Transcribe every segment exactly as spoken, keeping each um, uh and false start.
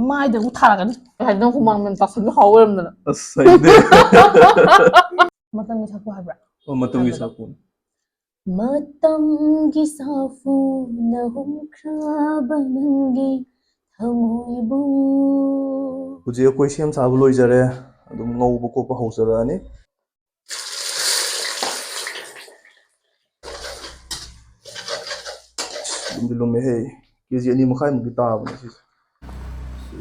ꯃꯥꯏꯗ ꯑꯃꯨꯛ ꯊꯥꯔꯛꯀꯅꯤ꯫ ꯀꯩ ꯍꯥꯏꯗꯤ ꯅꯪ ꯍꯨꯃꯥꯡ ꯃꯅꯝ ꯇꯥꯁꯟꯕ ꯍꯥꯎ ꯑꯣꯏꯔꯝꯗꯅ꯫ ꯑꯁ, ꯍꯩꯅꯗꯦ꯫ ꯃꯇꯝꯒꯤ ꯁꯥꯐꯨ ꯍꯥꯏꯕ꯭ꯔꯥ? ꯑꯣ, ꯃꯇꯝꯒꯤ ꯍꯥꯏꯕꯗꯣ꯫ ꯁꯥꯐꯨ꯫ ꯃꯇꯝꯒꯤ ꯁꯥꯐꯨꯅ ꯍꯨꯝꯈ꯭ꯔꯕ ꯅꯪꯒꯤ ꯊꯃꯣꯏꯕꯨ꯫ ꯍꯧꯖꯤꯛ ꯑꯩꯈꯣꯏ ꯁꯦꯝ ꯁꯥꯕ ꯂꯣꯏꯖꯔꯦ꯫ ꯑꯗꯨꯝ ꯉꯧꯕ ꯈꯣꯠꯄ ꯍꯧꯖꯔꯛꯑꯅꯤ꯫ ꯂꯨꯝꯗꯤ ꯂꯨꯝꯃꯦꯍꯦ꯫ ꯀꯦ ꯖꯤ ꯑꯅꯤ ꯃꯈꯥꯏꯃꯨꯛꯇꯤ ꯇꯥꯕꯅꯦ ꯁꯤꯁꯦ꯫ ꯁꯤ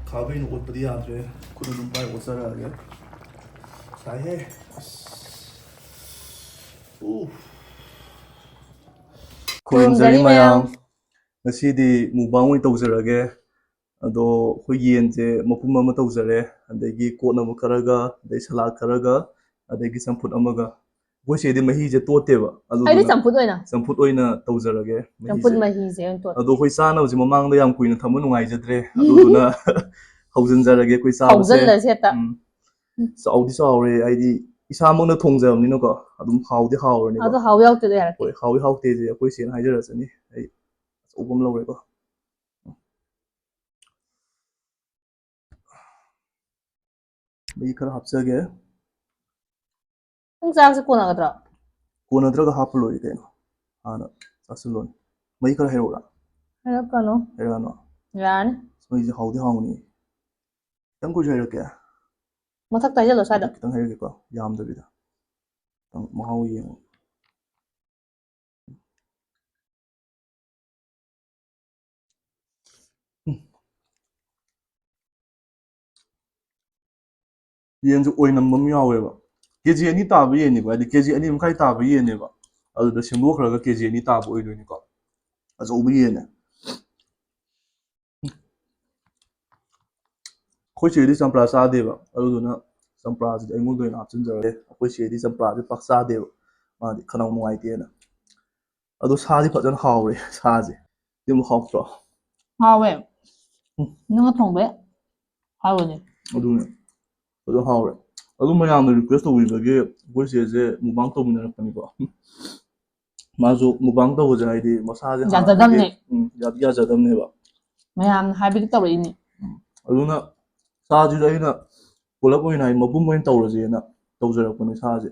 ꯈꯥꯕꯩꯅ ꯑꯣꯠꯄꯗꯤ ꯌꯥꯗ꯭ꯔꯦ꯫ ꯈꯨꯠꯅ ꯑꯗꯨꯝ ꯄꯥꯏꯔ ꯑꯣꯠꯆꯔꯛꯑꯒꯦ꯫ ꯁꯥꯏꯍꯦ꯫ ꯑꯁ꯫ ꯎꯐ꯫ ꯈꯨꯔꯨꯝꯖꯔꯤ ꯈꯨꯔꯨꯝꯖꯔꯤ ꯃꯌꯥꯝ꯫ ꯃꯌꯥꯝ꯫ ꯉꯁꯤꯗꯤ mukbang ꯑꯣꯏꯅ ꯇꯧꯖꯔꯒꯦ꯫ ꯑꯗꯣ ꯑꯩꯈꯣꯏ ꯌꯦꯟꯁꯦ ꯃꯄꯨꯝ ꯑꯃ ꯇꯧꯖꯔꯦ, ꯑꯗꯒꯤ ꯀꯣꯠꯅꯕ ꯈꯔꯒ, ꯑꯗꯩ salad ꯈꯔꯒ, ꯑꯗꯒꯤ ꯆꯝꯐꯨꯠ ꯑꯃꯒ꯫ ꯑꯩꯈꯣꯏ ꯆꯦꯗꯤ ꯃꯍꯤꯁꯦ ꯇꯣꯠꯇꯦꯕ, ꯑꯩꯗꯤ ꯑꯗꯨꯗꯨꯅ ꯆꯝꯐꯨꯠ ꯑꯣꯏꯅ꯫ ꯆꯝꯐꯨꯠ ꯑꯣꯏꯅ ꯇꯧꯖꯔꯒꯦ ꯆꯝꯐꯨꯠ ꯃꯍꯤꯁꯦ꯫ ꯃꯍꯤꯁꯦ ꯑꯣꯏꯅ ꯇꯣꯠꯀꯦ꯫ ꯑꯗꯣ ꯑꯩꯈꯣꯏ ꯆꯥꯅꯕꯁꯦ ꯃꯃꯥꯡꯗ ꯌꯥꯝ ꯀꯨꯏꯅ ꯊꯝꯕ ꯅꯨꯡꯉꯥꯏꯖꯗ꯭ꯔꯦ, ꯑꯗꯨꯗꯨꯅ ꯍꯧꯖꯤꯟꯖꯔꯒꯦ ꯑꯩꯈꯣꯏ ꯆꯥꯕꯁꯦ꯫ ꯍꯧꯖꯜꯂꯁꯦ ꯍꯦꯛꯇ꯫ ꯎꯝ꯫ ꯆꯥꯎꯗꯤ ꯆꯥꯎꯔꯦ, ꯍꯥꯏꯗꯤ ꯏꯁꯥꯃꯛꯅ ꯊꯣꯡꯖꯕꯅꯤꯅꯀꯣ, ꯑꯗꯨꯝ ꯍꯥꯎꯗꯤ ꯍꯥꯎꯔꯅꯤꯀꯣ꯫ ꯑꯗꯣ ꯍꯥꯎ ꯌꯥꯎꯗ꯭ꯔꯗꯤ ꯌꯥꯔꯛꯇꯦ꯫ ꯍꯣꯏ, ꯍꯥꯎꯏ ꯍꯥꯎꯇꯦꯁꯦ ꯑꯩꯈꯣꯏ ꯆꯦꯅ ꯍꯥꯏꯖꯔꯁꯅꯤ꯫ ꯑꯩ ꯑꯆꯧꯕ ꯑꯃ ꯂꯧꯔꯦꯀꯣ꯫ ꯃꯍꯤ ꯈꯔ ꯍꯥꯞꯆꯒꯦ꯫ ꯅꯪ ꯆꯥꯛꯁꯦ ꯀꯣꯟꯅꯒꯗ꯭ꯔꯣ? ꯀꯣꯟꯅꯗ꯭ꯔꯒ ꯍꯥꯞꯄ ꯂꯣꯏꯔꯦ ꯀꯩꯅꯣ꯫ ꯍꯥꯟꯅ ꯆꯥꯁꯤꯜꯂꯣꯅꯦ꯫ ꯃꯍꯤ ꯈꯔ ꯍꯩꯔꯛꯎꯔꯥ? ꯍꯩꯔꯛꯀꯅꯨ꯫ ꯍꯩꯔꯛꯑꯅꯣ? ꯌꯥꯔꯅꯤ꯫ ꯃꯍꯤꯁꯦ ꯍꯥꯎꯗꯤ ꯍꯥꯎꯅꯤ꯫ ꯈꯤꯇꯪ ꯀꯨꯏꯁꯨ ꯍꯩꯔꯛꯀꯦ꯫ ꯃꯊꯛꯇ ꯍꯩꯖꯜꯂꯣ ꯁ꯭ꯋꯥꯏꯗ꯫ ꯈꯤꯇꯪ ꯍꯩꯔꯛꯀꯦꯀꯣ, ꯌꯥꯝꯗꯕꯤꯗ꯫ ꯈꯤꯇꯪ ꯃꯍꯥꯎ ꯌꯦꯡꯉꯣ꯫ ꯎꯝ꯫ ꯌꯦꯟꯁꯨ ꯑꯣꯏꯅꯝꯕ ꯑꯃ ꯌꯥꯎꯋꯦꯕ꯫ ꯀꯦ ꯖꯤ ꯑꯅꯤ ꯇꯥꯕ ꯌꯦꯟꯅꯤꯀꯣ, ꯍꯥꯏꯗꯤ ꯀꯦ ꯖꯤ ꯑꯅꯤ ꯃꯈꯥꯏ ꯇꯥꯕ ꯌꯦꯟꯅꯦꯕ꯫ ꯑꯗꯨꯗ ꯁꯦꯝꯗꯣꯛꯈ꯭ꯔꯒ ꯀꯦ ꯖꯤ ꯑꯅꯤ ꯇꯥꯕ ꯑꯣꯏꯗꯣꯏꯅꯤꯀꯣ꯫ ꯑꯆꯧꯕ ꯌꯦꯟꯅꯦ꯫ ꯑꯩꯈꯣꯏ ꯆꯦꯗꯤ ꯆꯝꯄ꯭ꯔꯥ ꯆꯥꯗꯦꯕ, ꯑꯗꯨꯗꯨꯅ ꯆꯝꯄ꯭ꯔꯥꯁꯤꯗꯤ ꯑꯩꯉꯣꯟꯗ ꯑꯣꯏꯅ ꯍꯥꯞꯆꯤꯟꯖꯔꯒꯦ꯫ ꯑꯩꯈꯣꯏ ꯆꯦꯗꯤ ꯆꯝꯄ꯭ꯔꯥꯁꯦ ꯄꯥꯛ ꯆꯥꯗꯦꯕ, ꯃꯥꯗꯤ ꯈꯅꯥꯎ ꯅꯨꯡꯉꯥꯏꯇꯦꯅ꯫ ꯑꯗꯣ ꯁꯥꯗꯤ ꯐꯖꯅ ꯍꯥꯎꯔꯦ, ꯁꯥꯁꯦ꯫ ꯁꯤꯃꯨꯛ ꯍꯥꯎꯇ꯭ꯔꯣ? ꯍꯥꯎꯋꯦ꯫ ꯎꯝ꯫ ꯅꯪꯅ ꯊꯣꯡꯕ ꯍꯥꯎꯕꯅꯦ꯫ ꯑꯗꯨꯅꯦ꯫ ꯑꯗꯨ ꯍꯥꯎꯔꯦ꯫ ꯑꯗꯨ ꯃꯌꯥꯝꯅ request ꯇꯧꯕꯤꯕꯒꯤ ꯑꯩꯈꯣꯏ ꯆꯦꯁꯦ mukbang ꯇꯧꯃꯤꯟꯅꯔꯛꯄꯅꯤꯀꯣ꯫ ꯃꯥꯁꯨ mukbang ꯇꯧꯕꯁꯦ ꯍꯥꯏꯗꯤ ꯃꯁꯥꯁꯦ ꯌꯥꯖꯗꯝꯅꯦ꯫ ꯍꯥꯟꯅꯗꯒꯤ, ꯎꯝ, ꯌꯥꯗꯤ ꯌꯥꯖꯗꯝꯅꯦꯕ꯫ ꯃꯌꯥꯝꯅ ꯍꯥꯏꯕꯒꯤ ꯇꯧꯔꯛꯏꯅꯦ꯫ ꯑꯗꯨꯅ ꯁꯥꯁꯤꯁꯨ ꯑꯩꯅ ꯄꯨꯂꯞ ꯑꯣꯏꯅ ꯑꯩ ꯃꯄꯨꯝ ꯑꯣꯏꯅ ꯇꯧꯔꯁꯦꯅ ꯇꯧꯖꯔꯛꯄꯅꯦ ꯁꯥꯁꯦ꯫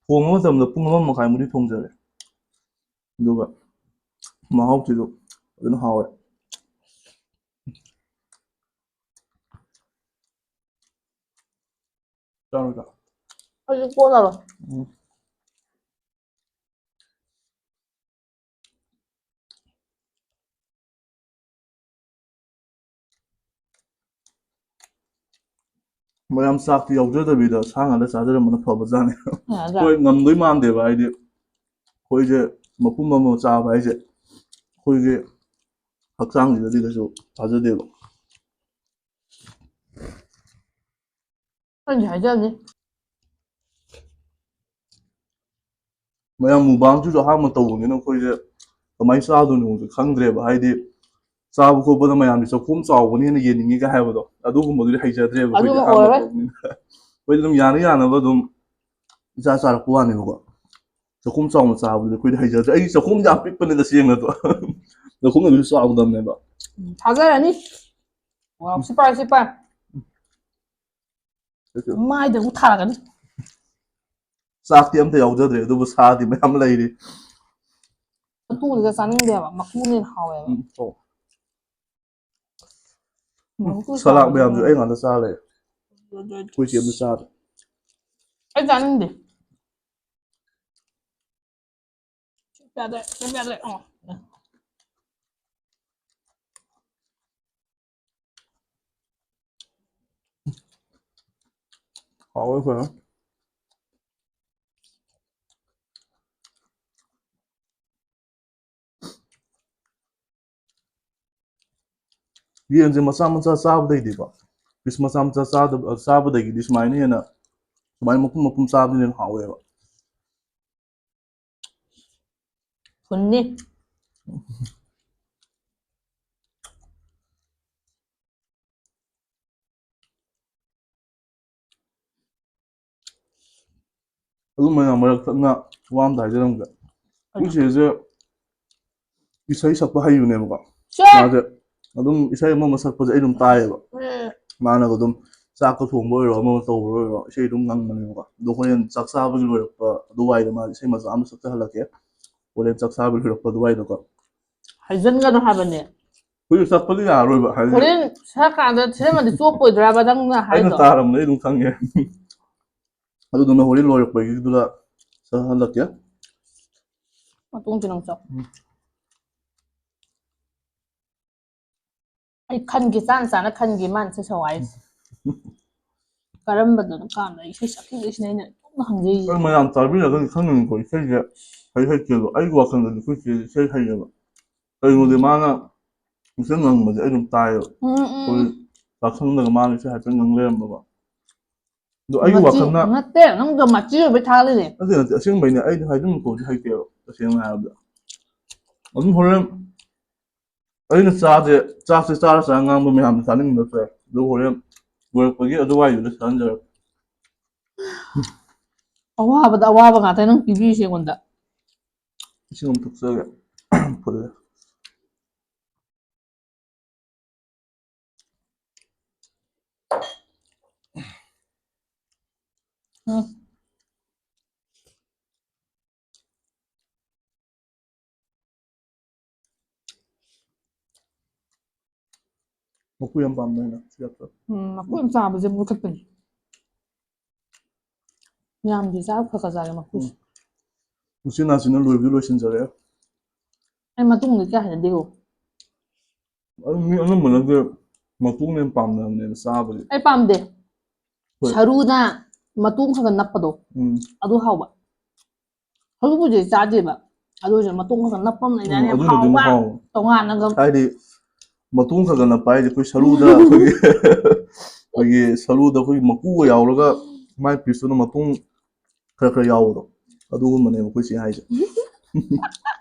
ꯊꯣꯡꯕ ꯃꯇꯝꯗ ꯄꯨꯡ ꯑꯃ ꯃꯈꯥꯏꯃꯨꯛꯇꯤ ꯊꯣꯡꯖꯔꯦ꯫ ꯑꯗꯨꯒ ꯃꯍꯥꯎꯁꯤꯁꯨ ꯐꯖꯅ ꯍꯥꯎꯋꯦ꯫ ꯆꯥꯔꯣꯏꯗ꯭ꯔꯣ? ꯑꯩꯁꯨ ꯀꯣꯟꯅꯕ꯫ ꯎꯝ꯫ ꯃꯌꯥꯝ ꯆꯥꯛꯇꯤ ꯌꯥꯎꯖꯗꯕꯤꯗ ꯁꯥ ꯉꯥꯗ ꯆꯥꯖꯔꯝꯕꯅ ꯐꯕꯖꯥꯠꯅꯤ꯫ ꯌꯥꯗ꯭ꯔꯥ? ꯍꯣꯏ, ꯉꯝꯗꯣꯏ ꯃꯥꯟꯗꯦꯕ, ꯍꯥꯏꯗꯤ ꯑꯩꯈꯣꯏꯁꯦ ꯃꯄꯨꯝ ꯑꯃ ꯆꯥꯕ ꯍꯥꯏꯁꯦ ꯑꯩꯈꯣꯏꯒꯤ ꯍꯛꯆꯥꯡꯁꯤꯗꯗꯤ ꯀꯩꯁꯨ ꯐꯖꯗꯦꯕ꯫ ꯑꯩꯗꯤ ꯍꯥꯏꯖꯕꯅꯤ꯫ ꯃꯌꯥꯝ ꯃꯨꯛꯕꯥꯡꯁꯤꯁꯨ ꯑꯍꯥꯟꯕ ꯇꯧꯕꯅꯤꯅ ꯑꯩꯈꯣꯏꯁꯦ ꯀꯃꯥꯏꯅ ꯆꯥꯗꯣꯏꯅꯣꯁꯦ ꯈꯪꯗ꯭ꯔꯦꯕ꯫ ꯍꯥꯏꯗꯤ ꯆꯥꯕ ꯈꯣꯠꯄꯗ ꯃꯌꯥꯝꯗꯤ ꯆꯥꯛꯈꯨꯝ ꯆꯥꯎꯕꯅ ꯍꯦꯟꯅ ꯌꯦꯡꯅꯤꯡꯉꯤꯒ ꯍꯥꯏꯕꯗꯣ, ꯑꯗꯨꯒꯨꯝꯕꯗꯨꯗꯤ ꯍꯩꯖꯗ꯭ꯔꯦꯕ ꯑꯩꯈꯣꯏꯗꯤ ꯑꯗꯨꯃ ꯑꯍꯥꯟꯕ ꯑꯣꯏꯔꯣꯏ꯫ ꯇꯧꯕꯅꯤꯅ꯫ ꯑꯩꯈꯣꯏꯗꯤ ꯑꯗꯨꯝ ꯌꯥꯅ ꯌꯥꯅꯕ ꯑꯗꯨꯝ ꯏꯆꯥ ꯆꯥꯔꯛꯄ ꯋꯥꯅꯦꯕꯀꯣ꯫ ꯆꯥꯛꯈꯨꯝ ꯆꯥꯎꯅ ꯆꯥꯕꯗꯨꯗꯤ ꯑꯩꯈꯣꯏꯗꯤ ꯍꯩꯖꯗ꯭ꯔꯦ꯫ ꯑꯩꯒꯤ ꯆꯥꯛꯈꯨꯝ ꯌꯥꯝ ꯄꯤꯛꯄꯅꯦ ꯇꯁꯦꯡꯅꯗꯣ꯫ ꯆꯥꯛꯈꯨꯝꯗꯨꯁꯨ ꯆꯥꯎꯗꯕꯅꯦꯕ꯫ ꯎꯝ, ꯊꯥꯖꯔꯅꯤ꯫ ꯋꯥꯎ, ꯁꯤꯄꯥꯏ, ꯁꯤꯄꯥꯏ꯫ ꯀꯩꯁꯨ꯫ ꯃꯥꯏꯗ ꯑꯃꯨꯛ ꯊꯥꯔꯛꯀꯅꯤ꯫ ꯆꯥꯛꯇꯤ ꯑꯝꯇ ꯌꯥꯎꯖꯗ꯭ꯔꯦ, ꯑꯗꯨꯕꯨ ꯁꯥꯗꯤ ꯃꯌꯥꯝ ꯂꯩꯔꯤ꯫ ꯃꯇꯨꯡꯗꯨꯗ ꯆꯥꯅꯤꯡꯗꯦꯕ, ꯃꯀꯨꯅ ꯍꯦꯟꯅ ꯍꯥꯎꯋꯦꯕ꯫ ꯎꯝ, ꯑꯣ꯫ ꯃꯀꯨ ꯁꯂꯥꯗ ꯆꯥꯕꯗꯤ ꯃꯌꯥꯝꯁꯨ ꯑꯩ ꯉꯥꯛꯇ ꯆꯥ ꯂꯩꯔꯦ꯫ ꯑꯩꯈꯣꯏ ꯆꯦ ꯑꯝꯇ ꯆꯥꯗ꯭ꯔꯦ꯫ ꯑꯩ ꯆꯥꯅꯤꯡꯗꯦ꯫ ꯌꯥꯗ꯭ꯔꯦ, ꯌꯥꯗ꯭ꯔꯦ꯫ ꯑꯣ꯫ ꯍꯥꯎꯋꯦ ꯐꯖꯅ꯫ ꯌꯦꯟꯁꯦ ꯃꯆꯥ ꯃꯆꯥ ꯆꯥꯕꯗꯩꯗꯤꯀꯣ, ꯄꯤꯁ ꯃꯆꯥ ꯃꯆꯥ ꯆꯥꯗꯕ, ꯆꯥꯕꯗꯒꯤꯗꯤ ꯁꯨꯃꯥꯏꯅ ꯍꯦꯟꯅ, ꯁꯨꯃꯥꯏꯅ ꯃꯄꯨꯝ ꯃꯄꯨꯝ ꯆꯥꯕꯗꯨꯅ ꯍꯦꯟꯅ ꯍꯥꯎꯋꯦꯕ꯫ ꯐꯨꯟꯅꯤ꯫ ꯑꯗꯨ ꯃꯌꯥꯝ ꯃꯔꯛꯇ ꯉꯥ ꯋꯥ ꯑꯝꯗ ꯍꯥꯏꯖꯔꯝꯒꯦ꯫ ꯑꯩꯈꯣꯏ ꯆꯦꯁꯦ ꯏꯁꯩ ꯁꯛꯄ ꯍꯩꯕꯅꯦꯕꯀꯣ꯫ ꯁꯦ! ꯃꯥꯁꯦ ꯑꯗꯨꯝ ꯏꯁꯩ ꯑꯃ ꯑꯃ ꯁꯛꯄꯁꯦ ꯑꯩ ꯑꯗꯨꯝ ꯇꯥꯏꯌꯦꯕ꯫ ꯃꯥꯅꯒ ꯑꯗꯨꯝ ꯆꯥꯛꯀ ꯊꯣꯡꯕ ꯑꯣꯏꯔꯣ, ꯑꯃ ꯇꯧꯕ ꯑꯣꯏꯔꯣ, ꯏꯁꯩ ꯑꯗꯨꯝ ꯉꯪꯕꯅꯦꯕꯀꯣ꯫ ꯑꯗꯣ ꯍꯣꯔꯦꯟ ꯆꯥꯛ ꯆꯥꯕꯒꯤ ꯂꯣꯏꯔꯛꯄ ꯑꯗꯨꯋꯥꯏꯗ ꯃꯥ ꯏꯁꯩ ꯃꯆꯥ ꯑꯃ ꯁꯛꯆꯍꯜꯂꯛꯀꯦ꯫ ꯍꯣꯔꯦꯟ ꯆꯥꯛ ꯆꯥꯕ ꯂꯣꯏꯔꯛꯄ ꯑꯗꯨꯋꯥꯏꯗꯀꯣ꯫ ꯍꯥꯏꯖꯟꯒꯅꯨ ꯍꯥꯏꯕꯅꯦ꯫ ꯍꯧꯖꯤꯛ ꯁꯛꯄꯗꯤ ꯌꯥꯔꯔꯣꯏꯕ, ꯍꯥꯏꯗꯤ ꯍꯣꯔꯦꯟ ꯁꯛꯀꯥꯟꯗ ꯊꯤꯔꯝꯃꯗꯤ ꯆꯣꯞꯄꯣꯏꯗ꯭ꯔꯥꯕ ꯅꯪꯅ ꯑꯩꯅ ꯍꯥꯏꯗꯣ? ꯇꯥꯔꯝꯕꯗꯤ ꯑꯗꯨꯝ ꯈꯪꯉꯦ꯫ ꯑꯗꯨꯗꯨꯅ ꯍꯣꯔꯦꯟ ꯂꯣꯏꯔꯛꯄꯒꯤꯗꯨꯗ ꯁꯛꯍꯜꯂꯛꯀꯦ꯫ ꯃꯇꯨꯡꯁꯨ ꯅꯪ ꯆꯥꯎ꯫ ꯎꯝ꯫ ꯑꯩ ꯈꯟꯒꯦ, ꯆꯥꯅ ꯆꯥꯅ ꯈꯟꯒꯦ ꯃꯥꯅ ꯁꯤ ꯁꯋꯥꯏꯁꯦ꯫ ꯀꯔꯝꯕꯗꯅꯣ ꯀꯥꯟꯗ ꯏꯁꯩ ꯁꯛꯈꯤꯕꯁꯤꯅ ꯑꯩꯅ ꯑꯗꯨꯝ ꯍꯪꯖꯩꯁꯦ꯫ ꯑꯩꯈꯣꯏ ꯃꯌꯥꯝ ꯇꯥꯕꯤꯔꯒꯗꯤ ꯈꯪꯒꯅꯤꯀꯣ, ꯏꯁꯩꯁꯦ ꯍꯩ ꯍꯩꯇꯦꯕ꯫ ꯑꯩꯒꯤ ꯋꯥꯈꯜꯗꯗꯤ ꯑꯩꯈꯣꯏ ꯆꯦꯁꯦ ꯏꯁꯩ ꯍꯩꯌꯦꯕ꯫ ꯀꯩꯅꯣꯗꯤ ꯃꯥꯅ ꯏꯁꯩ ꯉꯪꯕꯁꯦ ꯑꯩ ꯑꯗꯨꯝ ꯇꯥꯏꯌꯦꯕ꯫ ꯎꯝ, ꯎꯝ, ꯑꯩꯈꯣꯏ ꯎꯝ꯫ ꯆꯥꯛꯁꯪꯗꯒ ꯃꯥꯅ ꯏꯁꯩ ꯍꯥꯏꯐꯦꯠ ꯉꯪ ꯂꯩꯔꯝꯕꯀꯣ꯫ ꯑꯗꯣ ꯑꯩꯒꯤ ꯃꯆꯤ-, ꯋꯥꯈꯜꯅ ꯅꯠꯇꯦ, ꯅꯪꯗꯣ ꯃꯆꯤ ꯑꯣꯏꯕꯩ ꯊꯥꯒꯠꯂꯤꯅꯦ꯫ ꯅꯠꯇꯦ, ꯅꯠꯇꯦ, ꯑꯁꯦꯡꯕꯩꯅꯦ꯫ ꯑꯩꯗꯤ ꯍꯥꯏꯖꯤꯟꯕ ꯈꯣꯠꯄꯗꯤ ꯍꯩꯇꯦꯕ, ꯇꯁꯦꯡꯅ ꯍꯥꯏꯔꯕꯗ꯫ ꯑꯗꯨꯝ ꯍꯣꯔꯦꯟ ꯑꯩꯅ ꯆꯥꯁꯦ, ꯆꯥꯛꯁꯦ ꯆꯥꯔ ꯆꯥꯔ ꯉꯥꯡꯕ ꯃꯌꯥꯝꯗꯣ ꯇꯥꯅꯤꯡꯗꯕꯁꯨ ꯌꯥꯏ꯫ ꯑꯗꯨ ꯍꯣꯔꯦꯟ ꯂꯣꯏꯔꯛꯄꯒꯤ ꯑꯗꯨꯋꯥꯏꯗꯨꯗ ꯁꯛꯍꯟꯖꯔꯛꯀꯦ꯫ ꯑꯋꯥꯕꯗ ꯑꯋꯥꯕ ꯉꯥꯛꯇ ꯅꯪ ꯄꯤꯕꯤꯔꯤꯁꯦ ꯑꯩꯉꯣꯟꯗ꯫ ꯏꯁꯤꯡ ꯑꯃ ꯊꯛꯆꯒꯦ꯫ ꯐꯨꯜꯂꯦ꯫ ꯎꯝ꯫ ꯃꯀꯨ ꯌꯥꯝ ꯄꯥꯝꯕꯅꯤꯅ ꯁꯤ ꯌꯥꯝ ꯐꯩ꯫ ꯎꯝ, ꯃꯀꯨ ꯌꯥꯝ ꯆꯥꯕꯁꯦ ꯃꯨꯊꯠꯄꯅꯤ꯫ ꯌꯥꯝꯗꯤ ꯆꯥꯕ ꯈꯔ ꯈꯔ ꯆꯥꯒꯦ ꯃꯀꯨꯁꯦ꯫ ꯎꯝ꯫ ꯎꯆꯤꯟ ꯅꯥꯆꯤꯟꯅ ꯂꯣꯏꯕꯗꯤ ꯂꯣꯏꯁꯤꯟꯖꯔꯦ꯫ ꯑꯩ ꯃꯇꯨꯡꯗꯤ ꯀꯌꯥ ꯍꯩꯅꯗꯦꯀꯣ꯫ ꯑꯗꯨ ꯃꯤ ꯑꯅꯝꯕꯅꯗꯤ ꯃꯇꯣꯡꯅ ꯍꯦꯟꯅ ꯄꯥꯝꯅꯕꯅꯦꯕ ꯆꯥꯕꯗꯤ꯫ ꯑꯩ ꯄꯥꯝꯗꯦ꯫ ꯍꯣꯏ꯫ ꯁꯔꯨꯅ ꯃꯇꯣꯡ ꯈꯔ ꯈꯔ ꯅꯞꯄꯗꯣ, ꯎꯝ꯫ ꯑꯗꯨ ꯍꯥꯎꯕ꯫ ꯁꯔꯨꯕꯨꯗꯤ ꯆꯥꯗꯦꯕ, ꯑꯗꯨ ꯑꯣꯏꯔꯁꯨ ꯃꯇꯣꯡ ꯈꯔ ꯈꯔ ꯅꯞꯄ ꯑꯃ ꯂꯩꯗꯥꯏꯅꯦ, ꯎꯝ, ꯑꯗꯨꯅꯗꯤ ꯑꯃꯨꯛ ꯍꯥꯎꯕ, ꯍꯥꯎꯕ꯫ ꯇꯣꯉꯥꯟꯅꯒ꯫ ꯍꯥꯏꯗꯤ ꯃꯇꯣꯡ ꯈꯔ ꯈꯔ ꯅꯞꯄ ꯍꯥꯏꯁꯦ ꯑꯩꯈꯣꯏ ꯁꯔꯨꯗ ꯑꯩꯈꯣꯏꯒꯤ, ꯑꯩꯈꯣꯏꯒꯤ ꯁꯔꯨꯗ ꯑꯩꯈꯣꯏꯒꯤ ꯃꯀꯨꯒ ꯌꯥꯎꯔꯒ ꯃꯥꯏ ꯄꯤꯁꯇꯨꯅ ꯃꯇꯣꯡ ꯈꯔ ꯈꯔ ꯌꯥꯎꯕꯗꯣ, ꯑꯗꯨꯒꯨꯝꯕꯅꯦꯕ ꯑꯩꯈꯣꯏ ꯆꯦ ꯍꯥꯏꯁꯦ꯫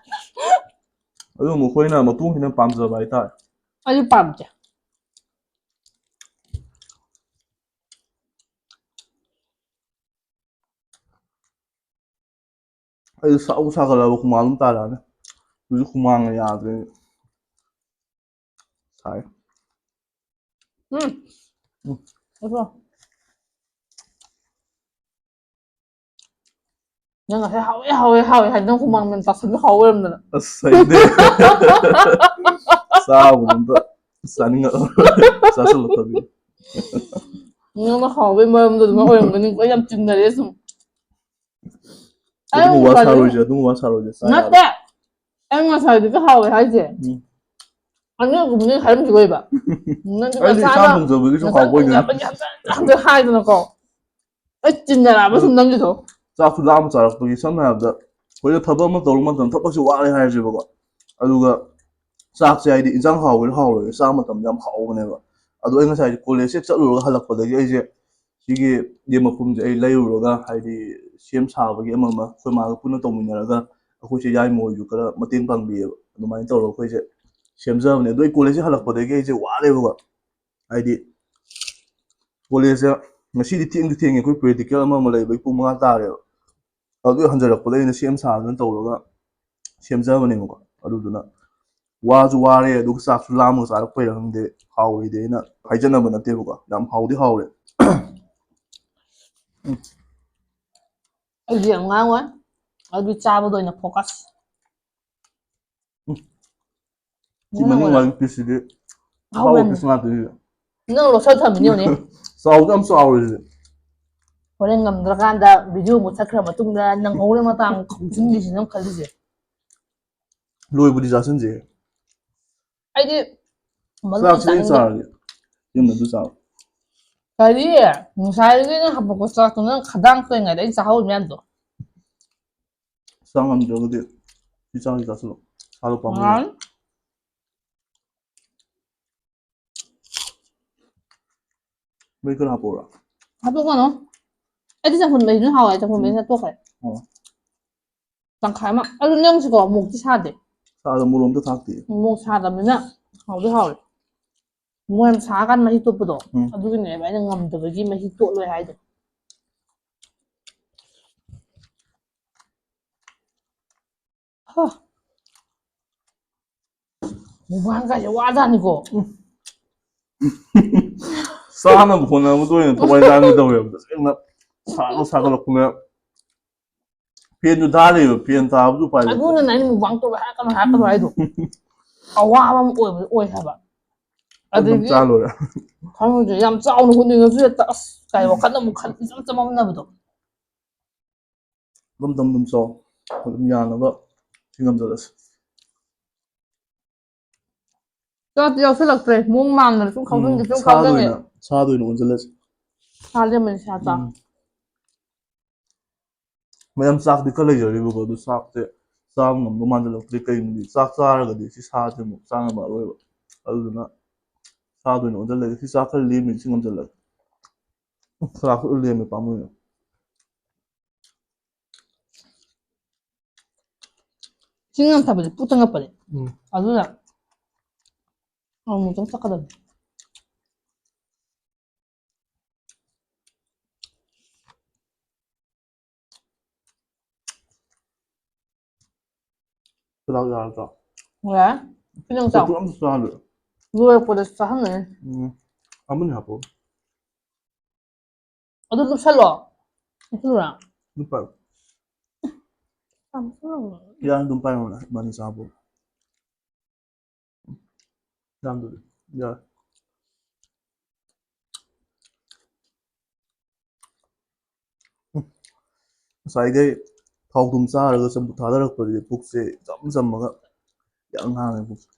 ꯑꯗꯨ ꯃꯈꯣꯏꯅ ꯃꯇꯣꯡꯁꯤꯅ ꯄꯥꯝꯖꯕ ꯍꯥꯏꯇꯥꯔꯦ꯫ ꯑꯩꯁꯨ ꯄꯥꯝꯗꯦ꯫ ꯑꯩ ꯁꯥꯎ ꯁꯥꯒꯠꯂꯕ ꯍꯨꯃꯥꯡ ꯑꯗꯨꯝ ꯇꯥꯔꯛꯑꯅꯤ꯫ ꯍꯧꯖꯤꯛ ꯍꯨꯃꯥꯡꯅ ꯌꯥꯗ꯭ꯔꯦ꯫ ꯊꯥꯏ꯫ ꯎꯝ꯫ ꯎꯝ꯫ ꯑꯗꯣ ꯅꯪ ꯉꯁꯥꯏ "ꯍꯥꯎꯋꯦ, ꯍꯥꯎꯋꯦ, ꯍꯥꯎꯋꯦ" ꯍꯥꯏꯗꯤ ꯅꯪ ꯍꯨꯃꯥꯡ ꯃꯅꯝ ꯇꯥꯁꯟꯕ ꯍꯥꯎ ꯑꯣꯏꯔꯝꯗꯅ꯫ ꯑꯁ, ꯍꯩꯅꯗꯦ꯫ ꯆꯥꯕꯒ ꯑꯝꯇ ꯆꯥꯅꯤꯡꯉꯛꯑꯔꯣꯏ꯫ ꯆꯥꯁꯜꯂꯛꯇꯕꯤ꯫ ꯅꯪꯅ ꯍꯥꯎꯕꯩ ꯃꯔꯝꯗꯣ ꯑꯗꯨꯃꯥꯏ ꯑꯣꯏꯔꯝꯒꯅꯤꯀꯣ꯫ ꯑꯩ ꯌꯥꯝ ꯆꯤꯡꯅꯔꯦ ꯁꯨꯝ꯫ ꯑꯩ ꯑꯗꯨꯒꯨꯝꯕ ꯋꯥ ꯉꯁꯥꯏꯗꯒꯤ ꯁꯥꯔꯣꯏꯁꯦ, ꯑꯗꯨꯒꯨꯝꯕ ꯋꯥ ꯁꯥꯔꯣꯏꯁꯦ꯫ ꯆꯥ ꯌꯥꯔꯦ꯫ ꯅꯠꯇꯦ꯫ ꯑꯩ ꯉꯁꯥꯏꯗꯒꯤ ꯍꯥꯎꯋꯦ ꯍꯥꯏꯁꯦ꯫ ꯎꯝ꯫ ꯑꯅꯤꯔꯛꯀꯨꯝꯕꯗꯤ ꯍꯥꯏꯔꯝꯈꯤꯔꯣꯏꯕ꯫ ꯅꯪꯗꯤ ꯑꯩꯗꯤ ꯏꯁꯥ ꯅꯁꯥꯅ ꯊꯣꯡꯖꯕꯒꯤ ꯁꯨꯝ ꯅꯁꯥ ꯍꯥꯎꯕ ꯑꯣꯏꯗꯣꯏꯅꯦ꯫ ꯊꯣꯡꯖꯕꯒꯤ ꯍꯟꯖꯟ ꯍꯟꯖꯟ ꯍꯥꯏꯗꯅꯀꯣ꯫ ꯑꯩ ꯆꯤꯟꯅꯔꯛꯑꯕ ꯁꯨꯝ ꯅꯪꯒꯤꯗꯣ꯫ ꯆꯥꯛꯁꯨ ꯂꯥꯝꯃ ꯆꯥꯔꯛꯄꯒꯤ, ꯁꯝꯅ ꯍꯥꯏꯔꯕꯗ, ꯑꯩꯈꯣꯏꯗ ꯊꯕꯛ ꯑꯃ ꯇꯧꯔꯨ ꯃꯇꯝꯗ ꯊꯕꯛꯁꯦ ꯋꯥꯔꯦ ꯍꯥꯏꯔꯁꯦꯕꯀꯣ, ꯑꯗꯨꯒ ꯆꯥꯛꯁꯦ ꯍꯥꯏꯗꯤ ꯏꯟꯁꯥꯡ ꯍꯥꯎꯒꯦꯔꯥ ꯍꯥꯎꯔꯣꯏꯒꯦꯔꯥ ꯆꯥ ꯃꯇꯝꯗ ꯌꯥꯝ ꯍꯥꯎꯕꯅꯦꯕ꯫ ꯑꯗꯣ ꯑꯩ ꯉꯁꯥꯏ ꯀꯣꯂꯦꯖ ꯍꯦꯛ ꯆꯠꯂꯨꯔꯒ ꯍꯜꯂꯛꯄꯗꯒꯤ ꯑꯩꯁꯦ ꯁꯤꯒꯤ ꯌꯦꯟ ꯃꯈꯨꯝꯁꯦ ꯑꯩ ꯂꯩꯔꯨꯔꯒ, ꯍꯥꯏꯗꯤ ꯁꯦꯝ ꯁꯥꯕꯒꯤ ꯑꯃ ꯑꯃ ꯑꯩꯈꯣꯏ ꯃꯥꯒ ꯄꯨꯟꯅ ꯇꯧꯃꯤꯟꯅꯔꯒ, ꯑꯩꯈꯣꯏꯁꯦ ꯌꯥꯏꯃ ꯍꯣꯏꯁꯨ ꯈꯔ ꯃꯇꯦꯡ ꯄꯥꯡꯕꯤꯌꯦꯕ꯫ ꯑꯗꯨꯃꯥꯏꯅ ꯇꯧꯔꯒ ꯑꯩꯈꯣꯏꯁꯦ ꯁꯦꯝꯖꯕꯅꯦ꯫ ꯑꯗꯣ ꯑꯩ ꯀꯣꯂꯦꯖꯁꯦ ꯍꯜꯂꯛꯄꯗꯒꯤ ꯑꯩꯁꯦ ꯋꯥꯔꯦꯕꯀꯣ, ꯍꯥꯏꯗꯤ ꯀꯣꯂꯦꯖꯁꯦ ꯉꯁꯤꯗꯤ ꯊꯦꯡꯗꯤ ꯊꯦꯡꯉꯦ, ꯑꯩꯈꯣꯏ ꯄ꯭ꯔꯦꯛꯇꯤꯀꯦꯜ ꯑꯃ ꯑꯃ ꯂꯩꯕꯒꯤ ꯄꯨꯡ ꯃꯉꯥ ꯇꯥꯔꯦꯕ꯫ ꯑꯗꯨ ꯍꯟꯖꯔꯛꯄꯗ ꯑꯩꯅ ꯁꯦꯝ ꯁꯥꯗꯅ ꯇꯧꯔꯒ ꯁꯦꯝꯖꯕꯅꯦꯕꯀꯣ꯫ ꯑꯗꯨꯗꯨꯅ ꯋꯥꯁꯨ ꯋꯥꯔꯦ, ꯑꯗꯨꯒ ꯆꯥꯛꯁꯨ ꯂꯥꯝꯃꯒ ꯆꯥꯔꯛꯄꯩꯔ ꯈꯪꯗꯦ, ꯍꯥꯎꯔꯤꯗꯤ ꯑꯩꯅ ꯍꯥꯏꯖꯅꯕ ꯅꯠꯇꯦꯕꯀꯣ, ꯌꯥꯝ ꯍꯥꯎꯗꯤ ꯍꯥꯎꯔꯦ꯫ ꯑꯩꯗꯤ ꯌꯥꯝ ꯉꯥꯡꯉꯣꯏ꯫ ꯑꯩꯗꯤ ꯆꯥꯕꯗ ꯑꯣꯏꯅ ꯐꯣꯀꯁ꯫ ꯁꯤ ꯃꯅꯤꯡ ꯋꯥꯒꯤ ꯄꯤꯁꯁꯤꯗꯤ ꯑꯍꯥꯎꯕ ꯄꯤꯁ ꯉꯥꯛꯇꯅꯤ꯫ ꯅꯪ ꯂꯣꯠꯁꯜ ꯊꯝꯃꯤꯅꯤ ꯌꯦꯡꯉꯨꯅꯦ꯫ ꯆꯥꯎꯕꯁꯨ ꯌꯥꯝ ꯆꯥꯎꯔꯦ ꯁꯤꯗꯤ꯫ ꯍꯣꯔꯦꯟ ꯉꯝꯗ꯭ꯔꯀꯥꯟꯗ ꯚꯤꯗꯤꯑꯣ ꯃꯨꯠꯊꯠꯈ꯭ꯔ ꯃꯇꯨꯡꯗ ꯅꯪꯍꯧꯔ ꯃꯇꯥꯡ ꯈꯪꯖꯤꯟꯈꯤꯁꯤ ꯅꯪ ꯈꯜꯂꯤꯁꯦ꯫ ꯂꯣꯏꯕꯨꯗꯤ ꯆꯥꯁꯤꯟꯁꯦ꯫ ꯑꯩꯗꯤ ꯃꯔꯨ ꯆꯥꯛꯁꯤ ꯑꯩ ꯆꯥꯅꯤꯡꯗꯦ꯫ ꯆꯥꯔꯒꯦ꯫ ꯌꯨꯝꯗ ꯑꯗꯨ ꯆꯥꯔꯣ꯫ ꯀꯔꯤ? ꯉꯁꯥꯏꯗꯒꯤ ꯅꯪ ꯍꯥꯄꯛꯄ ꯆꯥꯛꯇꯣ ꯅꯪ ꯈꯗꯥꯡ ꯇꯣꯏꯉꯩꯗ ꯑꯩ ꯆꯥꯍꯧꯔꯤ ꯃꯌꯥꯝꯗꯣ꯫ ꯆꯥ ꯉꯝꯗ꯭ꯔꯒꯗꯤ ꯁꯤ ꯆꯥꯒꯦ ꯆꯥꯁꯤꯜꯂꯣ꯫ ꯁꯥꯗꯣ ꯄꯥꯝꯃꯨꯏ꯫ ꯉꯥꯏ꯫ ꯃꯩ ꯈꯔ ꯍꯥꯞꯄꯛꯎꯔꯥ? ꯍꯥꯄꯛꯀꯅꯣ꯫ ꯑꯩꯗꯤ ꯆꯝꯐꯨꯠ ꯃꯍꯤꯗꯨꯅ ꯍꯥꯎꯋꯦ, ꯆꯝꯐꯨꯠ ꯃꯍꯤꯅ ꯇꯣꯛꯈ꯭ꯔꯦ꯫ ꯑꯣ꯫ ꯇꯪꯈꯥꯏ ꯑꯃ꯫ ꯑꯗꯨ ꯅꯪꯁꯤꯀꯣ ꯃꯣꯔꯣꯛꯇꯤ ꯁꯥꯗꯦ꯫ ꯁꯥꯗ ꯃꯣꯔꯣꯛ ꯑꯝꯇ ꯊꯥꯛꯇꯦ꯫ ꯃꯣꯔꯣꯛ ꯁꯥꯗꯕꯅꯤꯅ ꯍꯥꯎꯗꯤ ꯍꯥꯎꯋꯦ꯫ ꯃꯣꯔꯣꯛ ꯌꯥꯝ ꯁꯥꯔꯀꯥꯟꯗ ꯃꯍꯤ ꯇꯣꯠꯄꯗꯣ꯫ ꯎꯝ꯫ ꯑꯗꯨꯒꯤꯅꯦꯕ ꯑꯩꯅ ꯉꯝꯗꯕꯒꯤ ꯃꯍꯤ ꯇꯣꯠꯂꯣꯏ ꯍꯥꯏꯗꯣ꯫ ꯍ꯫ ꯃꯨꯛꯕꯥꯡ ꯀꯥꯏꯁꯦ ꯋꯥꯖꯥꯠꯅꯤꯀꯣ꯫ ꯆꯥꯅꯕ ꯍꯣꯠꯅꯕꯗ ꯑꯣꯏꯅ ꯊꯋꯥꯏ ꯇꯥꯡꯒꯦ ꯇꯧꯋꯦꯕ꯫ ꯇꯁꯦꯡꯅ ꯁꯥꯒ ꯁꯥꯒꯠꯂꯛꯄꯅꯦ꯫ ꯐꯦꯟꯁꯨ ꯊꯥꯔꯤꯕ, ꯐꯦꯟ ꯊꯥꯕꯁꯨ ꯎꯄꯥꯏ ꯂꯩꯇꯦ꯫ ꯑꯗꯨꯅꯅꯦ ꯑꯩꯅ ꯃꯨꯛꯕꯥꯡ ꯇꯧꯕ ꯍꯥꯏꯔꯛꯀꯅꯨ, ꯍꯥꯏꯔꯛꯀꯅꯨ ꯍꯥꯏꯗꯣ꯫ ꯑꯋꯥꯕ ꯑꯃ ꯑꯣꯏꯕ, ꯑꯣꯏ ꯍꯥꯏꯕ꯫ ꯑꯗꯨꯝ ꯑꯗꯒꯤ ꯆꯥ ꯂꯣꯏꯔꯦ꯫ ꯈꯪꯗꯦ, ꯌꯥꯝ ꯆꯥꯎꯅ ꯍꯣꯠꯅꯤꯡꯉꯁꯨ ꯍꯦꯛꯇ, ꯑꯁ, ꯀꯥꯏ, ꯎꯝ꯫ ꯋꯥꯈꯜ ꯑꯃꯨꯛ ꯈꯟ, ꯏꯆꯝ ꯆꯃꯝꯅꯕꯗꯣ꯫ ꯑꯗꯨꯝ ꯇꯝ ꯑꯗꯨꯝ ꯆꯥꯎ꯫ ꯑꯗꯨꯝ ꯌꯥꯅꯕ ꯁꯤ ꯉꯝꯖꯔꯁꯤ꯫ ꯆꯥꯛꯇꯤ ꯌꯥꯎꯁꯜꯂꯛꯇ꯭ꯔꯦ꯫ ꯃꯑꯣꯡ ꯃꯥꯟꯗꯅ ꯁꯨꯝ ꯈꯥꯎꯖꯟꯒꯦ, ꯎꯝ, ꯁꯨꯝ ꯁꯥꯗ ꯈꯥꯎꯖꯟꯒꯦ꯫ ꯑꯣꯏꯅ, ꯁꯥꯗ ꯑꯣꯏꯅ ꯑꯣꯟꯁꯤꯜꯂꯁꯤ꯫ ꯁꯥ ꯂꯦꯝꯕꯅꯤ, ꯁꯥ ꯆꯥ꯫ ꯎꯝ꯫ ꯃꯌꯥꯝ ꯆꯥꯛꯇꯤ ꯈꯔ ꯂꯩꯖꯔꯤꯕꯀꯣ, ꯑꯗꯨ ꯆꯥꯛꯁꯦ ꯆꯥꯕ ꯉꯝꯗꯧ ꯃꯥꯟꯁꯤꯜꯂꯛꯇ꯭ꯔꯦ꯫ ꯀꯩꯒꯤꯅꯣꯗꯤ ꯆꯥꯛ ꯆꯥꯔꯒꯗꯤ ꯁꯤ ꯁꯥꯁꯦ ꯑꯃꯨꯛ ꯆꯥ ꯉꯝꯃꯛꯑꯔꯣꯏꯕ꯫ ꯑꯗꯨꯗꯨꯅ ꯁꯥꯗ ꯑꯣꯏꯅ ꯑꯣꯟꯁꯤꯜꯂꯒꯦ꯫ ꯁꯤ ꯆꯥꯛ ꯈꯔ ꯂꯦꯝꯃꯤ, ꯁꯤ ꯉꯝꯁꯤꯜꯂꯒꯦ꯫ ꯆꯥꯛꯁꯨ ꯂꯦꯝꯃꯦ, ꯄꯥꯝꯃꯨꯏꯅꯦ꯫ ꯆꯤꯡ ꯌꯥꯝ ꯊꯛꯄꯁꯦ ꯄꯨꯛ ꯊꯟꯒꯠꯄꯅꯦ꯫ ꯎꯝ꯫ ꯑꯗꯨꯅ ꯑꯃꯨꯛꯇꯪ ꯊꯛꯀꯗꯕꯅꯤ꯫ ꯆꯥꯛ ꯌꯥꯔꯗ꯭ꯔꯣ? ꯌꯥꯔꯦ꯫ ꯈꯤꯇꯪ ꯆꯥꯎ꯫ ꯆꯥꯛꯇꯨ ꯑꯝꯇ ꯆꯥꯍꯜꯂꯨ꯫ ꯂꯣꯏꯔꯛꯄꯗ ꯆꯥꯍꯟꯒꯅꯤ꯫ ꯎꯝ꯫ ꯑꯃꯅꯤ ꯍꯥꯞꯄꯣ꯫ ꯑꯗꯨ ꯂꯨꯞꯁꯜꯂꯣ꯫ ꯂꯨꯞꯁꯜꯂꯨꯔꯥ? ꯂꯨꯞꯄ꯫ ꯌꯥꯝ ꯂꯨꯞꯁꯜꯂꯨꯔꯥ? ꯌꯥꯔꯦ, ꯑꯗꯨꯝ ꯄꯥꯏꯔꯣꯅꯦ, ꯏꯕꯥꯅꯤ ꯆꯥꯕ꯫ ꯌꯥꯝꯗꯨꯗꯤ꯫ ꯌꯥꯔꯦ꯫ ꯎꯝ꯫ ꯉꯁꯥꯏꯈꯩ ꯊꯥꯎ ꯊꯨꯝ ꯆꯥꯔꯒ ꯆꯝꯐꯨꯠ ꯊꯥꯗꯔꯛꯄꯗꯨꯗꯤ ꯄꯨꯛꯁꯦ ꯏꯆꯝ ꯆꯝꯃꯒ ꯌꯥꯝ ꯍꯥꯡꯉꯦ ꯄꯨꯛꯁꯦ꯫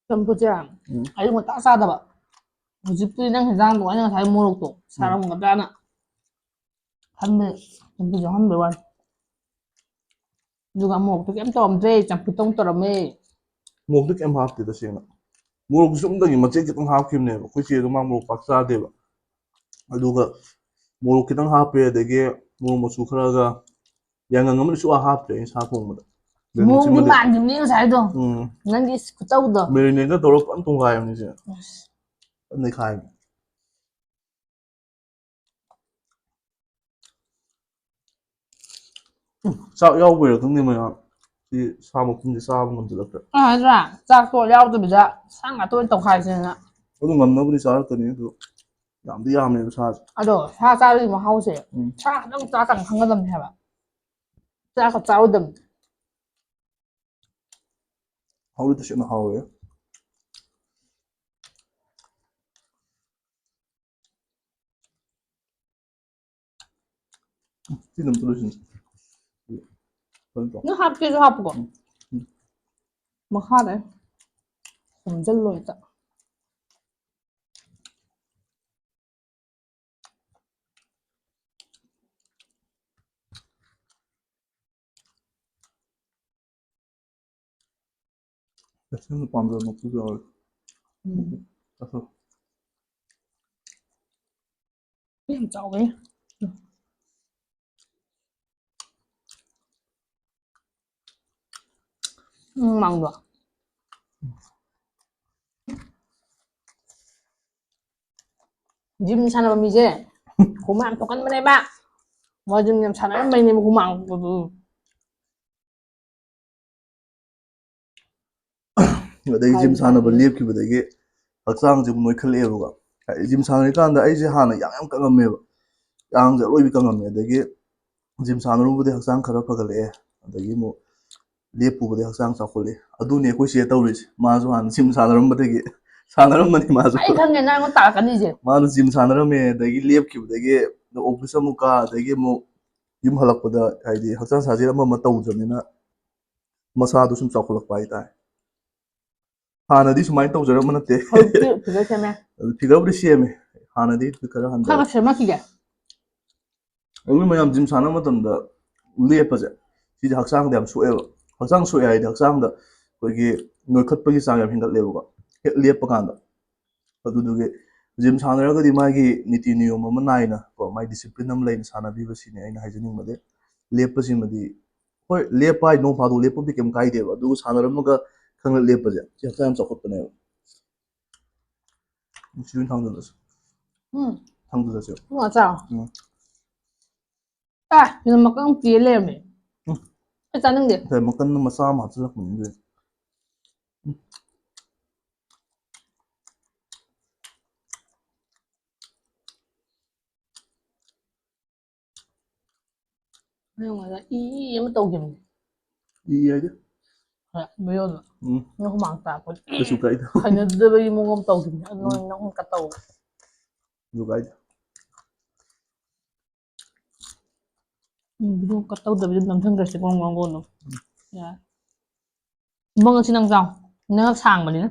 ꯆꯝꯐꯨꯠꯁꯦ ꯎꯝ꯫ ꯑꯌꯨꯛ ꯉꯟꯇꯥ ꯆꯥꯗꯕ꯫ ꯍꯧꯖꯤꯛꯄꯨꯗꯤ ꯅꯪ ꯍꯦꯟꯖꯥꯡꯗꯣ, ꯑꯩꯅ ꯉꯁꯥꯏ ꯃꯣꯔꯣꯛꯇꯣ ꯎꯝ꯫ ꯁꯥꯔꯝꯒꯗ꯭ꯔꯥꯅ ꯈꯟꯕ, ꯆꯝꯐꯨꯠ ꯌꯥꯎꯍꯟꯕꯩ ꯋꯥꯅꯤ꯫ ꯑꯗꯨꯒ ꯃꯣꯔꯣꯛꯇꯣ ꯀꯩꯝ ꯇꯧꯔꯝꯗ꯭ꯔꯦ, ꯆꯝꯐꯨꯠꯇꯧ ꯇꯧꯔꯝꯃꯦ꯫ ꯃꯣꯔꯣꯛꯇꯤ ꯀꯩꯝ ꯍꯥꯞꯇꯦ ꯇꯁꯦꯡꯅ꯫ ꯃꯣꯔꯣꯛꯇꯨ ꯆꯨꯝꯗꯒꯤ ꯃꯆꯦꯠ ꯈꯤꯇꯪ ꯍꯥꯞꯈꯤꯕꯅꯦꯕ꯫ ꯑꯩꯈꯣꯏ ꯆꯦꯗꯣ ꯃꯥ ꯃꯣꯔꯣꯛ ꯄꯥꯛ ꯆꯥꯗꯦꯕ꯫ ꯑꯗꯨꯒ ꯃꯣꯔꯣꯛ ꯈꯤꯇꯪ ꯍꯥꯞꯄꯦ, ꯑꯗꯒꯤ ꯃꯣꯔꯣꯛ ꯃꯆꯨ ꯈꯔꯒ, ꯌꯥꯏꯉꯪ ꯑꯃꯗꯤ ꯁꯨꯡꯍꯥꯞ ꯍꯥꯞꯇ꯭ꯔꯦ ꯑꯩꯅ ꯁꯥ ꯊꯣꯡꯕꯗ꯫ ꯃꯑꯣꯡꯗꯤ ꯃꯥꯟꯈꯤꯕꯅꯤ ꯉꯁꯥꯏꯗꯣ꯫ ꯎꯝ꯫ ꯅꯪꯒꯤ ꯈꯨꯇꯧꯗꯣ꯫ Marinade ꯇꯧꯔꯒ ꯐꯖꯅ ꯊꯣꯡꯒꯥꯏꯕꯅꯤ ꯁꯦ꯫ ꯑꯁ꯫ ꯐꯖꯅ ꯅꯩꯈꯥꯏꯕꯅꯤ꯫ ꯎꯝ, ꯆꯥꯛ ꯌꯥꯎꯕꯩꯔꯥ ꯈꯪꯗꯦ ꯃꯌꯥꯝ꯫ ꯁꯤ ꯁꯥ ꯃꯄꯨꯝꯁꯦ ꯆꯥꯕ ꯉꯝꯁꯤꯜꯂꯛꯇ꯭ꯔꯦ꯫ ꯑꯩ ꯍꯥꯏꯗ꯭ꯔꯥ, ꯆꯥꯛꯇꯣ ꯌꯥꯎꯗꯕꯤꯗ ꯁꯥ ꯉꯥꯛꯇ ꯑꯣꯏꯅ ꯇꯧꯈꯥꯏꯁꯦꯅ꯫ ꯑꯗꯨ ꯉꯝꯅꯕꯨꯗꯤ ꯆꯥꯔꯛꯀꯅꯤ, ꯑꯗꯨ ꯌꯥꯝꯗꯤ ꯌꯥꯝꯃꯦꯕ ꯁꯥꯁꯦ꯫ ꯑꯗꯣ ꯁꯥ ꯆꯥꯕꯒꯤ ꯃꯍꯥꯎꯁꯦ ꯎꯝ꯫ ꯁꯥ ꯈꯛꯇꯪ ꯆꯥꯀꯥꯟꯗ ꯈꯪꯒꯗꯕꯅꯦ ꯍꯥꯏꯕ꯫ ꯆꯥꯛꯀ ꯆꯥꯔꯨꯗꯕꯅꯤ꯫ ꯍꯥꯎꯗꯤ ꯇꯁꯦꯡꯅ ꯍꯥꯎꯋꯦ꯫ ꯁꯤ ꯑꯗꯨꯝ ꯂꯣꯏꯁꯤꯟꯁꯤ꯫ ꯐꯖꯅ ꯇꯧ꯫ ꯅꯪ ꯍꯥꯞꯀꯦꯁꯨ ꯍꯥꯞꯄꯨꯀꯣ꯫ ꯎꯝ꯫ ꯃꯈꯥꯗ ꯈꯣꯝꯖꯤꯜꯂꯣ ꯍꯦꯛꯇ꯫ ꯇꯁꯦꯡꯅ ꯄꯥꯝꯖꯕ ꯃꯛꯇꯁꯨ ꯌꯥꯎꯋꯦ꯫ ꯎꯝ꯫ ꯆꯥꯊꯣꯛ꯫ ꯌꯥꯝ ꯆꯥꯎꯋꯦ꯫ ꯎꯝ, ꯃꯥꯡꯗꯣ꯫ ꯖꯤꯝ ꯁꯥꯟꯅꯕ ꯃꯤꯁꯦ ꯍꯨꯃꯥꯡ ꯌꯥꯝ ꯊꯣꯛꯀꯟꯕꯅꯦꯕ꯫ ꯃꯣꯏ ꯖꯤꯝ ꯌꯥꯝ ꯁꯥꯟꯅꯔꯝꯕꯩꯅꯦꯕ ꯍꯨꯃꯥꯡ ꯊꯣꯛꯄꯗꯨ꯫ ꯑꯗꯩ ꯖꯤꯝ ꯍꯥꯏꯕ ꯁꯥꯟꯅꯕ ꯇꯥꯔꯦ꯫ ꯂꯦꯞꯈꯤꯕꯗꯒꯤ ꯍꯛꯆꯥꯡꯁꯦ ꯑꯃꯨꯛ ꯅꯣꯏꯈꯠꯂꯛꯑꯦꯕꯀꯣ꯫ ꯖꯤꯝ ꯁꯥꯟꯅꯔꯤꯀꯥꯟꯗ ꯑꯩꯁꯦ ꯍꯥꯟꯅ ꯌꯥꯡ ꯌꯥꯝ ꯀꯪꯉꯝꯃꯦꯕ, ꯌꯥꯡꯁꯦ ꯑꯔꯣꯏꯕꯤ ꯀꯪꯉꯝꯃꯦ꯫ ꯑꯗꯒꯤ ꯖꯤꯝ ꯁꯥꯟꯅꯔꯨꯕꯗꯒꯤ ꯍꯛꯆꯥꯡ ꯈꯔ ꯐꯒꯠꯂꯛꯑꯦ꯫ ꯑꯗꯒꯤ ꯑꯃꯨꯛ ꯂꯦꯞꯄꯨꯕꯗꯒꯤ ꯍꯛꯆꯥꯡ ꯆꯥꯎꯈꯠꯂꯛꯑꯦ꯫ ꯑꯗꯨꯅꯦ ꯑꯩꯈꯣꯏ ꯆꯦ ꯇꯧꯔꯤꯁꯦ꯫ ꯃꯥꯁꯨ ꯍꯥꯟꯅ ꯖꯤꯝ ꯁꯥꯟꯅꯔꯝꯕꯗꯒꯤ, ꯁꯥꯟꯅꯔꯝꯕꯅꯤ ꯃꯥꯁꯨ꯫ ꯑꯩ ꯈꯪꯉꯦ ꯅꯪ ꯑꯩꯉꯣꯟꯗ ꯇꯥꯔꯛꯀꯅꯤꯁꯦ꯫ ꯃꯥꯅ ꯖꯤꯝ ꯁꯥꯟꯅꯔꯝꯃꯦ, ꯑꯗꯒꯤ ꯂꯦꯞꯈꯤꯕꯗꯒꯤ ꯑꯣꯐꯤꯁ ꯑꯃꯨꯛ ꯀꯥ, ꯑꯗꯒꯤ ꯑꯃꯨꯛ ꯌꯨꯝ ꯍꯜꯂꯛꯄꯗ ꯍꯥꯏꯗꯤ ꯍꯛꯆꯥꯡ ꯁꯥꯖꯦꯜ ꯑꯃ ꯑꯃ ꯇꯧꯗ꯭ꯔꯕꯅꯤꯅ ꯃꯁꯥꯗꯣ ꯁꯨꯝ ꯆꯥꯎꯈꯠꯂꯛꯄ ꯍꯥꯏꯇꯥꯔꯦ꯫ ꯍꯥꯟꯅꯗꯤ ꯁꯨꯃꯥꯏꯅ ꯇꯧꯖꯔꯝꯕ ꯅꯠꯇꯦ꯫ ꯍꯧꯖꯤꯛꯇꯤ ꯐꯤꯒꯔ ꯁꯦꯝꯃꯦ꯫ ꯑꯗꯨ ꯐꯤꯒꯔꯕꯨꯗꯤ ꯁꯦꯝꯃꯦ, ꯍꯥꯟꯅꯗꯤ ꯈꯔ ꯍꯟꯊꯔꯦ꯫ ꯈꯔ ꯈꯔ ꯁꯦꯝꯃꯛꯈꯤꯒꯦ꯫ ꯑꯩꯈꯣꯏ ꯃꯌꯥꯝ ꯖꯤꯝ ꯁꯥꯟꯅꯕ ꯃꯇꯝꯗ ꯂꯦꯞꯄꯁꯦ, ꯁꯤꯁꯦ ꯍꯛꯆꯥꯡꯗ ꯌꯥꯝ ꯁꯣꯛꯑꯦꯕ꯫ ꯍꯛꯆꯥꯡ ꯁꯣꯛꯑꯦ ꯍꯥꯏꯗꯤ ꯍꯛꯆꯥꯡꯗ ꯑꯩꯈꯣꯏꯒꯤ ꯅꯣꯏꯈꯠꯄꯒꯤ ꯆꯥꯡ ꯌꯥꯝ ꯍꯦꯟꯒꯠꯂꯦꯕꯀꯣ, ꯍꯦꯛ ꯂꯦꯞꯄ ꯀꯥꯟꯗ꯫ ꯑꯗꯨꯗꯨꯒꯤ ꯖꯤꯝ ꯁꯥꯟꯅꯔꯒꯗꯤ ꯃꯥꯒꯤ ꯅꯤꯇꯤ ꯅꯤꯌꯣꯝ ꯑꯃ ꯅꯥꯏꯅ ꯀꯣ, ꯃꯥꯒꯤ ꯗꯤꯁꯤꯄ꯭ꯂꯤꯟ ꯑꯃ ꯂꯩꯅ ꯁꯥꯟꯅꯕꯤꯕ, ꯁꯤꯅꯤ ꯑꯩꯅ ꯍꯥꯏꯖꯅꯤꯡꯕꯗꯤ꯫ ꯂꯦꯞꯄꯁꯤꯃꯗꯤ, ꯍꯣꯏ, ꯂꯦꯞꯄ ꯍꯥꯏ ꯅꯣꯡ ꯐꯥꯗꯣꯛ ꯂꯦꯞꯄꯕꯨꯗꯤ ꯀꯩꯝ ꯀꯥꯏꯗꯦꯕ, ꯑꯗꯨꯒ ꯁꯥꯟꯅꯔꯝꯃꯒ ꯈꯪꯂꯦꯞ ꯂꯦꯞꯄꯁꯦ, ꯁꯤ ꯍꯛꯆꯥꯡ ꯌꯥꯝ ꯆꯥꯎꯈꯠꯄꯅꯦꯕ꯫ ꯁꯤ ꯑꯣꯏꯅ ꯊꯥꯡꯖꯜꯂꯁꯤ꯫ ꯎꯝ꯫ ꯊꯥꯡꯖꯜꯂꯁꯤ꯫ ꯎꯝ, ꯑꯆꯥ꯫ ꯎꯝ꯫ ꯑꯦ, ꯁꯤꯗ ꯃꯀꯛ ꯑꯃ ꯀꯦ ꯂꯩꯔꯝꯃꯦ꯫ ꯎꯝ꯫ ꯑꯩ ꯆꯥꯅꯤꯡꯗꯦ꯫ ꯉꯁꯥꯏ ꯃꯀꯟ ꯃꯆꯥ ꯑꯃ ꯍꯥꯞꯆꯤꯜꯂꯛꯄꯅꯤ ꯑꯗꯨꯗꯤ꯫ ꯏ ꯑꯃ ꯇꯧꯈꯤꯕꯅꯦ꯫ ꯏ ꯍꯥꯏꯗꯤ? ꯍꯣꯏ, ꯚꯤꯗꯤꯑꯣꯗꯣ꯫ ꯎꯝ꯫ ꯅꯪ ꯍꯨꯃꯥꯡ ꯇꯥꯔꯛꯄ꯫ ꯀꯩꯁꯨ ꯀꯥꯏꯗꯦ꯫ ꯍꯩꯅꯗꯕꯒꯤ ꯃꯑꯣꯡ ꯑꯃ ꯇꯧꯈꯤꯕꯅꯦ꯫ ꯑꯗꯨ ꯎꯝ꯫ ꯅꯪ ꯀꯠ ꯇꯧ꯫ ꯀꯩꯁꯨ ꯀꯥꯏꯗꯦ꯫ ꯎꯝ, ꯚꯤꯗꯤꯑꯣ ꯀꯠ ꯇꯧꯗꯕꯤꯗ ꯅꯝꯁꯤꯟꯈ꯭ꯔꯁꯤ ꯒꯣꯡ ꯒꯣꯡ ꯒꯣꯡ ꯑꯗꯨꯝ꯫ ꯌꯥꯔꯦ꯫ ꯃꯪ ꯑꯁꯤ ꯅꯪ ꯆꯥꯎ꯫ ꯅꯪ ꯁꯥꯡꯕꯅꯤꯅ꯫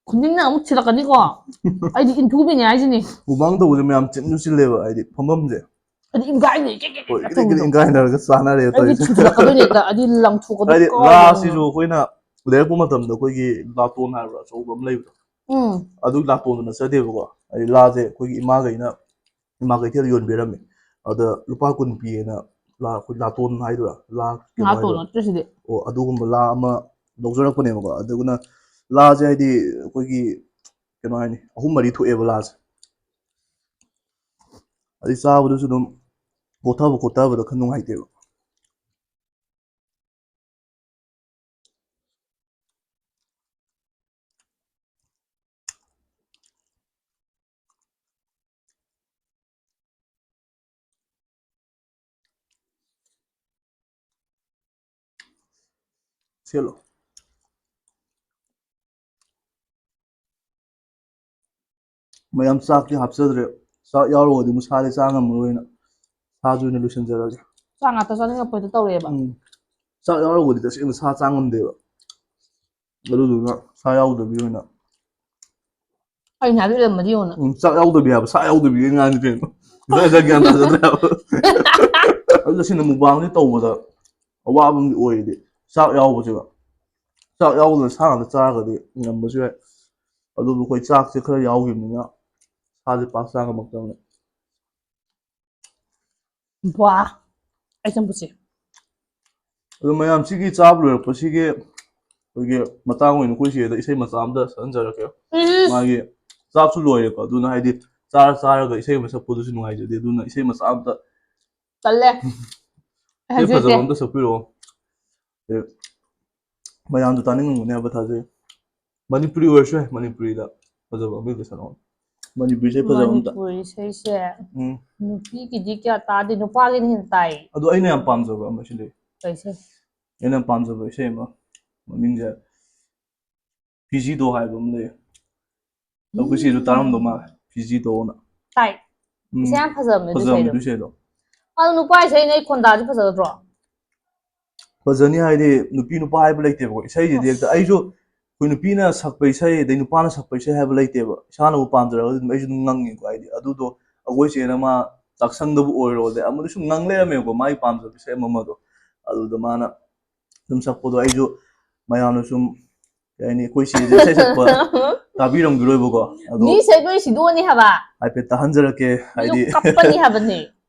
ꯈꯨꯅꯤꯡꯅ ꯑꯃꯨꯛ ꯊꯤꯜꯂꯛꯀꯅꯤꯀꯣ꯫ ꯑꯩꯗꯤ ꯏꯟꯊꯨꯕꯤꯅꯦ ꯍꯥꯏꯁꯤꯅꯤ꯫ ꯃꯨꯛꯕꯥꯡ ꯇꯧꯕꯁꯦ ꯃꯌꯥꯝ ꯆꯤꯟꯁꯨ ꯆꯤꯜꯂꯦꯕ, ꯍꯥꯏꯗꯤ ꯐꯝꯐꯝꯁꯦ꯫ ꯑꯗꯤ ꯏꯟꯒꯥꯏꯅ ꯍꯣꯏ, ꯏꯇꯤꯛ ꯏꯇꯤꯛ ꯏꯟꯒꯥꯏꯅꯔꯒ ꯆꯥꯅꯔꯦ ꯑꯩꯗꯤ ꯇꯧꯔꯤꯁꯦ꯫ ꯊꯤꯜꯂꯛꯀꯗꯣꯏꯅꯦ ꯍꯦꯛꯇ꯫ ꯑꯗꯤ ꯂꯪꯊꯣꯛꯀꯗꯣꯏꯅꯤ ꯍꯥꯏꯗꯤ ꯀꯣ꯫ ꯂꯥꯁꯤꯁꯨ ꯑꯩꯈꯣꯏꯅ ꯂꯩꯔꯛꯄ ꯃꯇꯝꯗ ꯑꯩꯈꯣꯏꯒꯤ ꯂꯥꯇꯣꯟ ꯍꯥꯏꯕ꯭ꯔꯥ, ꯑꯆꯧꯕ ꯑꯃ ꯂꯩꯕꯗꯣ꯫ ꯎꯝ꯫ ꯑꯗꯨꯒꯤ ꯂꯥꯇꯣꯟꯗꯨ ꯅꯠꯆꯗꯦꯕꯀꯣ꯫ ꯍꯥꯏꯗꯤ ꯂꯥꯁꯦ ꯑꯩꯈꯣꯏꯒꯤ ꯏꯃꯥꯈꯩꯅ ꯏꯃꯥ ꯀꯩꯊꯦꯜꯗ ꯌꯣꯟꯕꯤꯔꯝꯃꯦ꯫ ꯑꯗ ꯂꯨꯄꯥ ꯀꯨꯟ ꯄꯤꯌꯦꯅ ꯂꯥ, ꯑꯩꯈꯣꯏ ꯂꯥꯇꯣꯟ ꯍꯥꯏꯗꯣꯏꯔꯥ? ꯂꯥ ꯀꯩꯅꯣ ꯉꯥ ꯇꯣꯟ ꯍꯥꯏꯗꯣꯏꯔꯥ? ꯅꯠꯇ꯭ꯔꯣ ꯁꯤꯗꯤ? ꯑꯣ, ꯑꯗꯨꯒꯨꯝꯕ ꯂꯥ ꯑꯃ ꯂꯧꯖꯔꯛꯄꯅꯦꯕꯀꯣ꯫ ꯑꯗꯨꯅ ꯂꯥꯁꯦ ꯍꯥꯏꯗꯤ ꯑꯩꯈꯣꯏꯒꯤ ꯀꯩꯅꯣ ꯍꯥꯏꯅꯤ, ꯑꯍꯨꯝ ꯃꯔꯤ ꯊꯣꯛꯑꯦꯕ ꯂꯥꯁꯦ꯫ ꯑꯗꯩ ꯆꯥꯕꯗꯁꯨ ꯑꯗꯨꯝ ꯀꯣꯠꯊꯕ ꯈꯣꯠꯊꯕꯗ ꯈꯔ ꯅꯨꯡꯉꯥꯏꯇꯦꯕ꯫ ꯁꯦꯠꯂꯣ꯫ ꯃꯌꯥꯝ ꯆꯥꯛꯇꯤ ꯍꯥꯞꯆꯗ꯭ꯔꯦ꯫ ꯆꯥꯛ ꯌꯥꯎꯔꯒꯗꯤ ꯑꯃꯨꯛ ꯁꯥꯗꯤ ꯆꯥ ꯉꯝꯃꯔꯣꯏꯅ ꯁꯥꯁꯨ ꯑꯣꯏꯅ ꯂꯣꯏꯁꯤꯟꯖꯔꯒꯦ꯫ ꯆꯥꯛ ꯉꯥꯛꯇ ꯆꯥꯅꯤꯡꯉꯛꯄ ꯍꯦꯛꯇ ꯇꯧꯔꯛꯑꯦꯕ꯫ ꯎꯝ꯫ ꯆꯥꯛ ꯌꯥꯎꯔꯒꯗꯤ ꯇꯁꯦꯡꯅ ꯁꯥ ꯆꯥ ꯉꯝꯗꯦꯕ꯫ ꯑꯗꯨꯗꯨꯅ ꯁꯥ ꯌꯥꯎꯗꯕꯤ ꯑꯣꯏꯅ꯫ ꯑꯩꯅ ꯍꯥꯏꯕ ꯏꯜꯂꯝꯃꯗꯤ ꯌꯦꯡꯉꯨꯅ꯫ ꯎꯝ, ꯆꯥꯛ ꯌꯥꯎꯗꯕꯤ ꯍꯥꯏꯕ, ꯁꯥ ꯌꯥꯎꯗꯕꯤ ꯉꯥꯡꯉꯤ ꯀꯩꯅꯣ꯫ ꯏꯆꯥ ꯏꯆꯥ ꯒ꯭ꯌꯥꯟ ꯇꯥꯖꯗ꯭ꯔꯦ ꯍꯥꯏꯕ꯫ ꯑꯗꯨ ꯇꯁꯦꯡꯅ ꯃꯨꯛꯕꯥꯡꯁꯦ ꯇꯧꯕꯗ ꯑꯋꯥꯕ ꯑꯃꯗꯤ ꯑꯣꯏꯔꯤꯗꯤ ꯆꯥꯛ ꯌꯥꯎꯕꯁꯤꯒ꯫ ꯆꯥꯛ ꯌꯥꯎꯗꯅ ꯁꯥ ꯉꯥꯛꯇ ꯆꯥꯔꯒꯗꯤ ꯉꯝꯕꯁꯨ ꯌꯥꯏ꯫ ꯑꯗꯨꯕꯨ ꯑꯩꯈꯣꯏ ꯆꯥꯛꯁꯦ ꯈꯔ ꯌꯥꯎꯈꯤꯕꯅꯤꯅ ꯁꯥꯁꯦ ꯄꯥꯛ ꯆꯥ ꯉꯝꯃꯛꯇꯕꯅꯦ꯫ ꯕ꯭ꯋꯥ! ꯑꯩ ꯆꯝꯐꯨꯠꯁꯦ꯫ ꯑꯗꯣ ꯃꯌꯥꯝ ꯁꯤꯒꯤ ꯆꯥꯕ ꯂꯣꯏꯔꯛꯄꯁꯤꯒꯤ ꯑꯩꯈꯣꯏꯒꯤ ꯃꯇꯥꯡ ꯑꯣꯏꯅ ꯑꯩꯈꯣꯏ ꯆꯦꯗ ꯏꯁꯩ ꯃꯆꯥ ꯑꯃꯇ ꯁꯛꯍꯟꯖꯔꯛꯀꯦ꯫ ꯎꯝ꯫ ꯃꯥꯒꯤ ꯆꯥꯛꯁꯨ ꯂꯣꯏꯔꯦꯀꯣ, ꯑꯗꯨꯅ ꯍꯥꯏꯗꯤ ꯆꯥꯔ ꯆꯥꯔꯒ ꯏꯁꯩ ꯑꯃ ꯁꯛꯄꯗꯨꯁꯨ ꯅꯨꯡꯉꯥꯏꯖꯗꯦ, ꯑꯗꯨꯅ ꯏꯁꯩ ꯃꯆꯥ ꯑꯃꯇ ꯇꯜꯂꯦ꯫ ꯁꯤ ꯐꯖꯕ ꯑꯝꯇ ꯁꯛꯄꯤꯔꯛꯑꯣ꯫ ꯑꯦ, ꯃꯌꯥꯝꯁꯨ ꯇꯥꯅꯤꯡꯉꯝꯒꯅꯤ ꯍꯥꯏꯕ ꯊꯥꯖꯩ꯫ ꯃꯅꯤꯄꯨꯔꯤ ꯑꯣꯏꯔꯁꯨ ꯌꯥꯏ, ꯃꯅꯤꯄꯨꯔꯤꯗ ꯐꯖꯕ ꯑꯃ ꯍꯦꯛꯇ ꯁꯛꯂꯛꯑꯣ꯫ ꯃꯅꯤꯄꯨꯔꯤ ꯏꯁꯩ ꯐꯖꯕ ꯑꯝꯇ꯫ ꯃꯅꯤꯄꯨꯔꯤ ꯏꯁꯩꯁꯦ ꯎꯝ꯫ ꯅꯨꯄꯤꯒꯤꯗꯤ ꯀꯌꯥ ꯇꯥꯗꯦ, ꯅꯨꯄꯥꯒꯤꯅ ꯍꯦꯟꯅ ꯇꯥꯏ꯫ ꯑꯗꯣ ꯑꯩꯅ ꯌꯥꯝ ꯄꯥꯝꯖꯕ ꯑꯃ ꯁꯤ ꯂꯩ꯫ ꯀꯩꯁꯦ? ꯑꯩꯅ ꯌꯥꯝ ꯄꯥꯝꯖꯕ ꯏꯁꯩ ꯑꯃ, ꯃꯃꯤꯡꯁꯦ ꯐꯤꯖꯤꯗꯣ ꯍꯥꯏꯕ ꯑꯃ ꯂꯩ꯫ ꯑꯩꯈꯣꯏ ꯁꯤꯁꯨ ꯇꯥꯔꯝꯗꯧ ꯃꯥꯜꯂꯦ, ꯐꯤꯖꯤꯗꯣꯅ꯫ ꯇꯥꯏ꯫ ꯎꯝ, ꯏꯁꯩ ꯌꯥꯝ ꯐꯖꯕꯅꯦ ꯑꯗꯨ ꯐꯖꯕꯅꯦ ꯏꯁꯩꯗꯣ꯫ ꯑꯗꯨ ꯏꯁꯩꯗꯣ꯫ ꯑꯗꯣ ꯅꯨꯄꯥ ꯏꯁꯩꯅ ꯑꯩ ꯈꯣꯟꯗꯥꯁꯦ ꯐꯖꯒꯗ꯭ꯔꯣ? ꯐꯖꯅꯤ ꯍꯥꯏꯗꯤ ꯅꯨꯄꯤ ꯅꯨꯄꯥ ꯍꯥꯏꯕ ꯂꯩꯇꯦꯕꯀꯣ, ꯏꯁꯩꯁꯤꯗꯤ ꯍꯦꯛꯇ ꯑꯩꯁꯨ ꯑꯩꯈꯣꯏ ꯅꯨꯄꯤꯅ ꯁꯛꯄ ꯏꯁꯩ ꯑꯗꯩ ꯅꯨꯄꯥꯅ ꯁꯛꯄ ꯏꯁꯩ ꯍꯥꯏꯕ ꯂꯩꯇꯦꯕ꯫ ꯏꯁꯥꯅꯕꯨ ꯄꯥꯝꯖꯔꯒꯗꯤ ꯑꯗꯨꯝ ꯑꯩꯁꯨ ꯑꯗꯨꯝ ꯉꯪꯉꯦꯀꯣ꯫ ꯍꯥꯏꯗꯤ ꯑꯗꯨꯗꯣ ꯑꯩꯈꯣꯏ ꯆꯦꯅ ꯃꯥ ꯆꯥꯛꯁꯪꯗꯕꯨ ꯑꯣꯏꯔꯣ, ꯑꯗꯩ ꯑꯃꯗ ꯁꯨꯝ ꯉꯪ ꯂꯩꯔꯝꯃꯦꯕꯀꯣ, ꯃꯥꯒꯤ ꯄꯥꯝꯖꯕ ꯏꯁꯩ ꯑꯃ ꯑꯃꯗꯣ꯫ ꯑꯗꯨꯗ ꯃꯥꯅ ꯑꯗꯨꯝ ꯁꯛꯄꯗꯣ ꯑꯩꯁꯨ ꯃꯌꯥꯝꯅ ꯁꯨꯝ, ꯀꯩ ꯍꯥꯏꯅꯤ, ꯑꯩꯈꯣꯏ ꯆꯦꯁꯦ ꯏꯁꯩ ꯁꯛꯄ ꯇꯥꯕꯤꯔꯝꯈꯤꯔꯣꯏꯕꯀꯣ꯫ ꯑꯗꯣ ꯃꯤ ꯏꯁꯩ ꯂꯣꯏ ꯁꯤꯗꯣꯛꯑꯅꯤ ꯍꯥꯏꯕ꯫ ꯍꯥꯏꯐꯦꯠ ꯇꯥꯍꯟꯖꯔꯛꯀꯦ꯫ ꯍꯥꯏꯗꯤ ꯃꯤꯁꯨ ꯀꯞꯄꯅꯤ ꯍꯥꯏꯕꯅꯦ꯫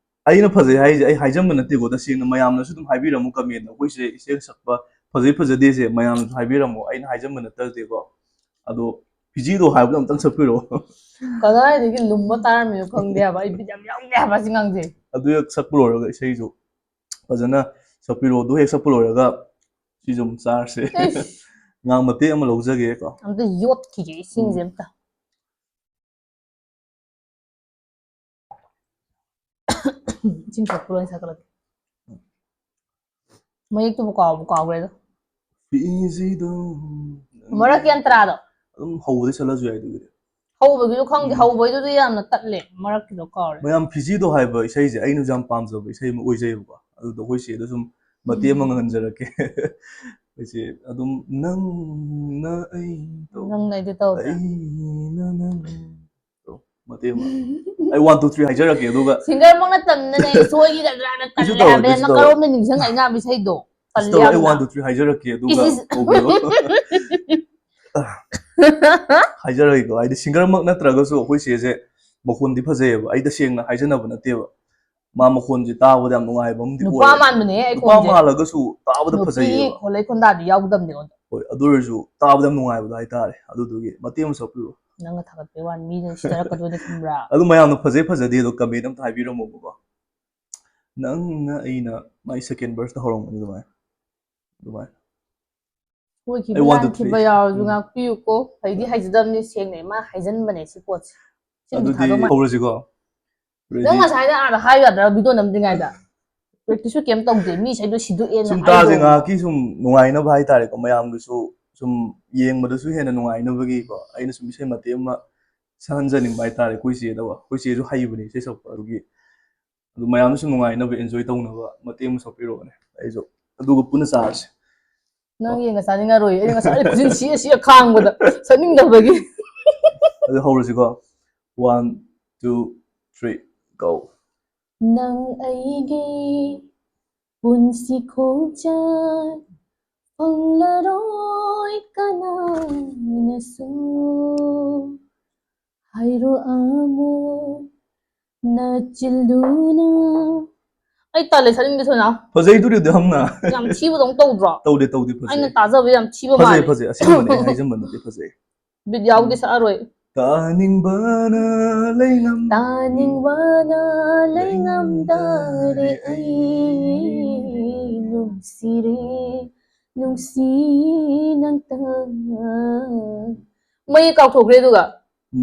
ꯑꯩꯅ ꯐꯖꯩ ꯍꯥꯏꯁꯦ ꯑꯩ ꯍꯥꯏꯖꯟꯕ ꯅꯠꯇꯦꯀꯣ, ꯇꯁꯦꯡꯅ ꯃꯌꯥꯝꯅꯁꯨ ꯑꯗꯨꯝ ꯍꯥꯏꯕꯤꯔꯝꯃꯨ comment, ꯑꯩꯈꯣꯏꯁꯦ ꯏꯁꯩ ꯁꯛꯄ ꯐꯖꯩ ꯐꯖꯗꯦꯁꯦ ꯃꯌꯥꯝꯅꯁꯨ ꯍꯥꯏꯕꯤꯔꯝꯃꯨ, ꯑꯩꯅ ꯍꯥꯏꯖꯟꯕ ꯅꯠꯇ꯭ꯔꯗꯤꯀꯣ꯫ ꯑꯗꯣ ꯐꯤꯖꯤꯗꯣ ꯍꯥꯏꯕꯗꯣ ꯑꯝꯇꯪ ꯁꯛꯄꯤꯔꯛꯑꯣ꯫ ꯀꯗꯥꯏꯗꯒꯤ ꯂꯨꯝꯕ ꯇꯥꯔꯝꯃꯤꯅꯣ ꯈꯪꯗꯦ ꯍꯥꯏꯕ, ꯑꯩ ꯕꯤꯠ ꯌꯥꯝ ꯌꯥꯎꯗꯦ ꯍꯥꯏꯕ ꯑꯁꯤ ꯉꯥꯡꯁꯦ꯫ ꯑꯗꯨ ꯍꯦꯛ ꯁꯛꯄ ꯂꯣꯏꯔꯒ ꯏꯁꯩꯁꯨ ꯐꯖꯅ ꯁꯛꯄꯤꯔꯛꯑꯣ, ꯑꯗꯨ ꯍꯦꯛ ꯁꯛꯄ ꯂꯣꯏꯔꯒ ꯁꯤꯁꯨ ꯑꯃꯨꯛ ꯆꯥꯔꯁꯦ꯫ ꯏꯁ, ꯉꯥꯡ ꯃꯇꯦꯛ ꯑꯃ ꯂꯧꯖꯒꯦꯀꯣ꯫ ꯑꯝꯇ ꯌꯣꯠꯈꯤꯒꯦ ꯏꯁꯤꯡꯁꯦ ꯑꯝꯇ꯫ ꯏꯁꯤꯡ ꯊꯛꯄ ꯂꯣꯏ ꯁꯥꯒꯠꯂꯛꯀꯦ꯫ ꯃꯌꯦꯛꯇꯨꯕꯨ ꯀꯥꯎꯕꯨ ꯀꯥꯎꯈ꯭ꯔꯦꯗ꯫ ꯐꯤꯖꯤꯗꯣ ꯃꯔꯛꯀꯤ ꯑꯟꯇ꯭ꯔꯥꯗꯣ꯫ ꯑꯗꯨꯝ ꯍꯧꯕꯗꯤ ꯆꯠꯂꯁꯨ ꯌꯥꯏ ꯑꯗꯨꯒꯤꯗꯤ꯫ ꯍꯧꯕꯒꯤꯗꯣ ꯈꯪꯗꯦ, ꯎꯝ꯫ ꯍꯧꯕꯩꯗꯨꯗꯤ ꯌꯥꯝꯅ ꯇꯠꯂꯦ, ꯃꯔꯛꯀꯤꯗꯣ ꯀꯥꯎꯔꯦ꯫ ꯃꯌꯥꯝ ꯐꯤꯖꯤꯗꯣ ꯍꯥꯏꯕ ꯏꯁꯩꯁꯦ ꯑꯩꯅꯁꯨ ꯌꯥꯝ ꯄꯥꯝꯖꯕ ꯏꯁꯩ ꯑꯃ ꯑꯣꯏꯖꯩꯕꯀꯣ꯫ ꯑꯗꯨꯗꯣ ꯑꯩꯈꯣꯏ ꯆꯦꯗ ꯁꯨꯝ ꯃꯇꯦꯛ ꯑꯃ ꯉꯪꯍꯟꯖꯔꯛꯀꯦ꯫ ꯑꯩꯈꯣꯏ ꯆꯦ ꯑꯗꯨꯝ ꯅꯪꯅ ꯑꯩ ꯇꯧ, ꯅꯪꯅ ꯑꯩꯗꯤ ꯇꯧꯗ꯭ꯔꯥ? ꯑꯩꯅ ꯅꯪ ꯇꯧ꯫ ꯃꯇꯦꯛ ꯑꯃ꯫ ꯑꯩ one two three ꯍꯥꯏꯖꯔꯛꯀꯦ ꯑꯗꯨꯒ ꯁꯤꯡꯒꯔꯃꯛ ꯅꯠꯇꯕꯅꯤꯅꯅꯦ, ꯁꯣꯏꯈꯤꯗ꯭ꯔꯥꯅ ꯀꯩꯁꯨ ꯇꯜꯂꯦ ꯇꯧꯔꯣꯏ, ꯍꯥꯏꯕ, ꯀꯩꯁꯨ ꯅꯪ ꯇꯧꯔꯣꯏ꯫ ꯀꯔꯣꯝꯗ ꯅꯤꯡꯁꯤꯡꯉꯛꯏꯅꯣ ꯍꯥꯏꯕ ꯏꯁꯩꯗꯣ? ꯀꯩꯁꯨ ꯇꯜꯂꯦ ꯇꯧꯔꯣꯏ, ꯑꯩ ꯌꯥꯝꯅ꯫ one two three ꯍꯥꯏꯖꯔꯛꯀꯦ ꯑꯗꯨꯒ ꯏꯁ, ꯏꯁ꯫ ꯇꯧꯕꯤꯔꯣ꯫ ꯍꯥꯏꯖꯔꯛꯑꯒꯦꯀꯣ, ꯍꯥꯏꯗꯤ ꯁꯤꯡꯒꯔꯃꯛ ꯅꯠꯇ꯭ꯔꯒꯁꯨ ꯑꯩꯈꯣꯏ ꯆꯦꯁꯦ ꯃꯈꯣꯟꯗꯤ ꯐꯖꯩꯌꯦꯕ, ꯑꯩ ꯇꯁꯦꯡꯅ ꯍꯥꯏꯖꯅꯕ ꯅꯠꯇꯦꯕ꯫ ꯃꯥ ꯃꯈꯣꯟꯁꯦ ꯇꯥꯕꯗ ꯌꯥꯝ ꯅꯨꯡꯉꯥꯏꯕ ꯑꯃꯗꯤ ꯅꯨꯄꯥ ꯑꯣꯏꯌꯦ꯫ ꯃꯥꯟꯕꯅꯦ ꯑꯩ ꯅꯨꯄꯥ ꯈꯣꯟꯁꯦ꯫ ꯃꯥꯜꯂꯒꯁꯨ ꯇꯥꯕꯗ ꯅꯨꯄꯤ ꯐꯖꯩꯌꯦꯕ꯫ ꯈꯣꯠꯂꯩ ꯈꯣꯟꯗꯥꯗꯤ ꯌꯥꯎꯗꯕꯅꯦ ꯑꯩꯉꯣꯟꯗ꯫ ꯍꯣꯏ, ꯑꯗꯨ ꯑꯣꯏꯔꯁꯨ ꯇꯥꯕꯗ ꯌꯥꯝ ꯅꯨꯡꯉꯥꯏꯕꯗꯣ ꯍꯥꯏꯇꯥꯔꯦ꯫ ꯑꯗꯨꯗꯨꯒꯤ ꯃꯇꯦꯛ ꯑꯃ ꯁꯛꯄꯤꯔꯣ꯫ ꯅꯪꯅ ꯊꯥꯒꯠꯄꯩ ꯋꯥꯅꯤ, ꯃꯤꯅ ꯁꯤꯊꯔꯛꯀꯗꯣꯏꯅꯦ ꯈꯪꯕ꯭ꯔꯥ? ꯑꯗꯨ ꯃꯌꯥꯝꯅ ꯐꯖꯩ ꯐꯖꯗꯦ ꯑꯗꯣ comment ꯑꯝꯇ ꯍꯥꯏꯕꯤꯔꯝꯃꯣꯕꯀꯣ꯫ ꯅꯪꯅ ꯑꯩꯅ, ꯃꯥꯏ second verse ꯇ ꯍꯧꯔꯝꯒꯅꯤ ꯑꯗꯨꯃꯥꯏꯅ꯫ ꯑꯗꯨꯃꯥꯏꯅ꯫ ꯁꯣꯏꯈꯤꯕ I want to ꯂꯥꯟꯈꯤꯕ three. ꯌꯥꯎꯔꯁꯨ ꯎꯝ. ꯉꯥꯛꯄꯤꯌꯨꯀꯣ꯫ ꯐꯩꯗꯤ ꯍꯥꯏꯖꯗꯕꯅꯤ, ꯁꯦꯡꯅ ꯃꯥ ꯍꯥꯏꯖꯟꯕꯅꯦ ꯁꯤ ꯄꯣꯠꯁꯦ꯫ ꯁꯤꯃꯗꯤ ꯑꯗꯨꯗꯤ ꯊꯥꯗꯧ ꯃꯥ- ꯍꯧꯔꯁꯤꯀꯣ꯫ ꯅꯪ Ready? ꯉꯁꯥꯏꯅ ꯑꯥꯗ ꯍꯥꯏꯒꯗ꯭ꯔꯥ video ꯅꯝꯗ꯭ꯔꯤꯉꯩꯗ? Practice ꯁꯨ ꯀꯩꯝ ꯇꯧꯗꯦ, ꯃꯤ ꯏꯁꯩꯗꯣ ꯁꯤꯗꯣꯛꯑꯦꯅ ꯁꯨꯝ ꯍꯥꯏꯗꯣ꯫ ꯇꯥꯁꯦ, ꯉꯥꯏꯍꯥꯛꯀꯤ ꯁꯨꯝ ꯅꯨꯡꯉꯥꯏꯅꯕ ꯍꯥꯏꯇꯥꯔꯦꯀꯣ, ꯃꯌꯥꯝꯒꯤꯁꯨ ꯁꯨꯝ ꯌꯦꯡꯕꯗꯁꯨ ꯍꯦꯟꯅ ꯅꯨꯡꯉꯥꯏꯅꯕꯒꯤꯀꯣ, ꯑꯩꯅ ꯁꯨꯝ ꯏꯁꯩ ꯃꯇꯦꯛ ꯑꯃ ꯁꯛꯍꯟꯖꯅꯤꯡꯕ ꯍꯥꯏꯇꯥꯔꯦ ꯑꯩꯈꯣꯏ ꯆꯦꯗꯀꯣ꯫ ꯑꯩꯈꯣꯏ ꯆꯦꯁꯨ ꯍꯩꯕꯅꯦ ꯏꯁꯩ ꯁꯛꯄ, ꯑꯗꯨꯒꯤ ꯑꯗꯨ ꯃꯌꯥꯝꯅꯁꯨ ꯅꯨꯡꯉꯥꯏꯅꯕ, enjoy ꯇꯧꯅꯕ ꯃꯇꯦꯛ ꯑꯃ ꯁꯛꯄꯤꯔꯛꯑꯣꯅꯦ, ꯑꯩꯁꯨ ꯑꯗꯨꯒ ꯄꯨꯟꯅ ꯆꯥꯔꯁꯦ꯫ ꯅꯪ ꯌꯦꯡꯉ ꯆꯥꯅꯤꯡꯉꯔꯣꯏ, ꯑꯩꯅ ꯉꯁꯥꯏ ꯈꯨꯖꯤꯟ ꯁꯤꯑ ꯁꯤꯑ ꯈꯥꯡꯕꯗ ꯁꯛꯅꯤꯡꯗꯕꯒꯤ꯫ ꯑꯗꯨ ꯍꯧꯔꯁꯤꯀꯣ꯫ One, two, three, go. ꯅꯪ ꯑꯩꯒꯤ ꯄꯨꯟꯁꯤ ꯈꯣꯡꯆꯠ ꯐꯪꯂꯔꯣꯏ ꯀꯅꯥꯅꯁꯨ, ꯍꯥꯏꯔꯣ ꯑꯃꯨꯛ ꯅꯆꯤꯜꯗꯨꯅ꯫ ꯑꯩ ꯇꯜꯂꯦ ꯁꯛꯅꯤꯡꯗꯦ ꯁꯣꯅꯥ꯫ ꯐꯖꯩꯗꯨꯗꯤ ꯍꯝꯅ꯫ ꯌꯥꯝ ꯊꯤꯕꯗꯧ ꯇꯧꯗ꯭ꯔꯣ? ꯇꯧꯗꯦ, ꯇꯧꯗꯦ, ꯐꯖꯩ꯫ ꯑꯩꯅ ꯇꯥꯖꯕ ꯌꯥꯝ ꯊꯤꯕ ꯐꯖꯩ, ꯃꯥꯜꯂꯦ꯫ ꯐꯖꯩ, ꯑꯁꯦꯡꯕꯅꯦ, ꯑꯩ ꯍꯥꯏꯖꯟꯕ ꯅꯠꯇꯦ, ꯐꯖꯩ꯫ Beat ꯌꯥꯎꯗꯦ, ꯁꯛꯑꯔꯣꯏ꯫ ꯇꯥꯅꯤꯡꯕꯅ ꯂꯩꯉꯝ- ꯇꯥꯅꯤꯡꯕꯅ ꯂꯩꯉꯝꯗꯔꯦ ꯑꯩ, ꯅꯨꯡꯁꯤꯔꯦ, ꯅꯨꯡꯁꯤ ꯅꯪꯇ꯫ ꯃꯌꯦꯛ ꯀꯥꯎꯊꯣꯛꯈ꯭ꯔꯦ ꯑꯗꯨꯒ꯫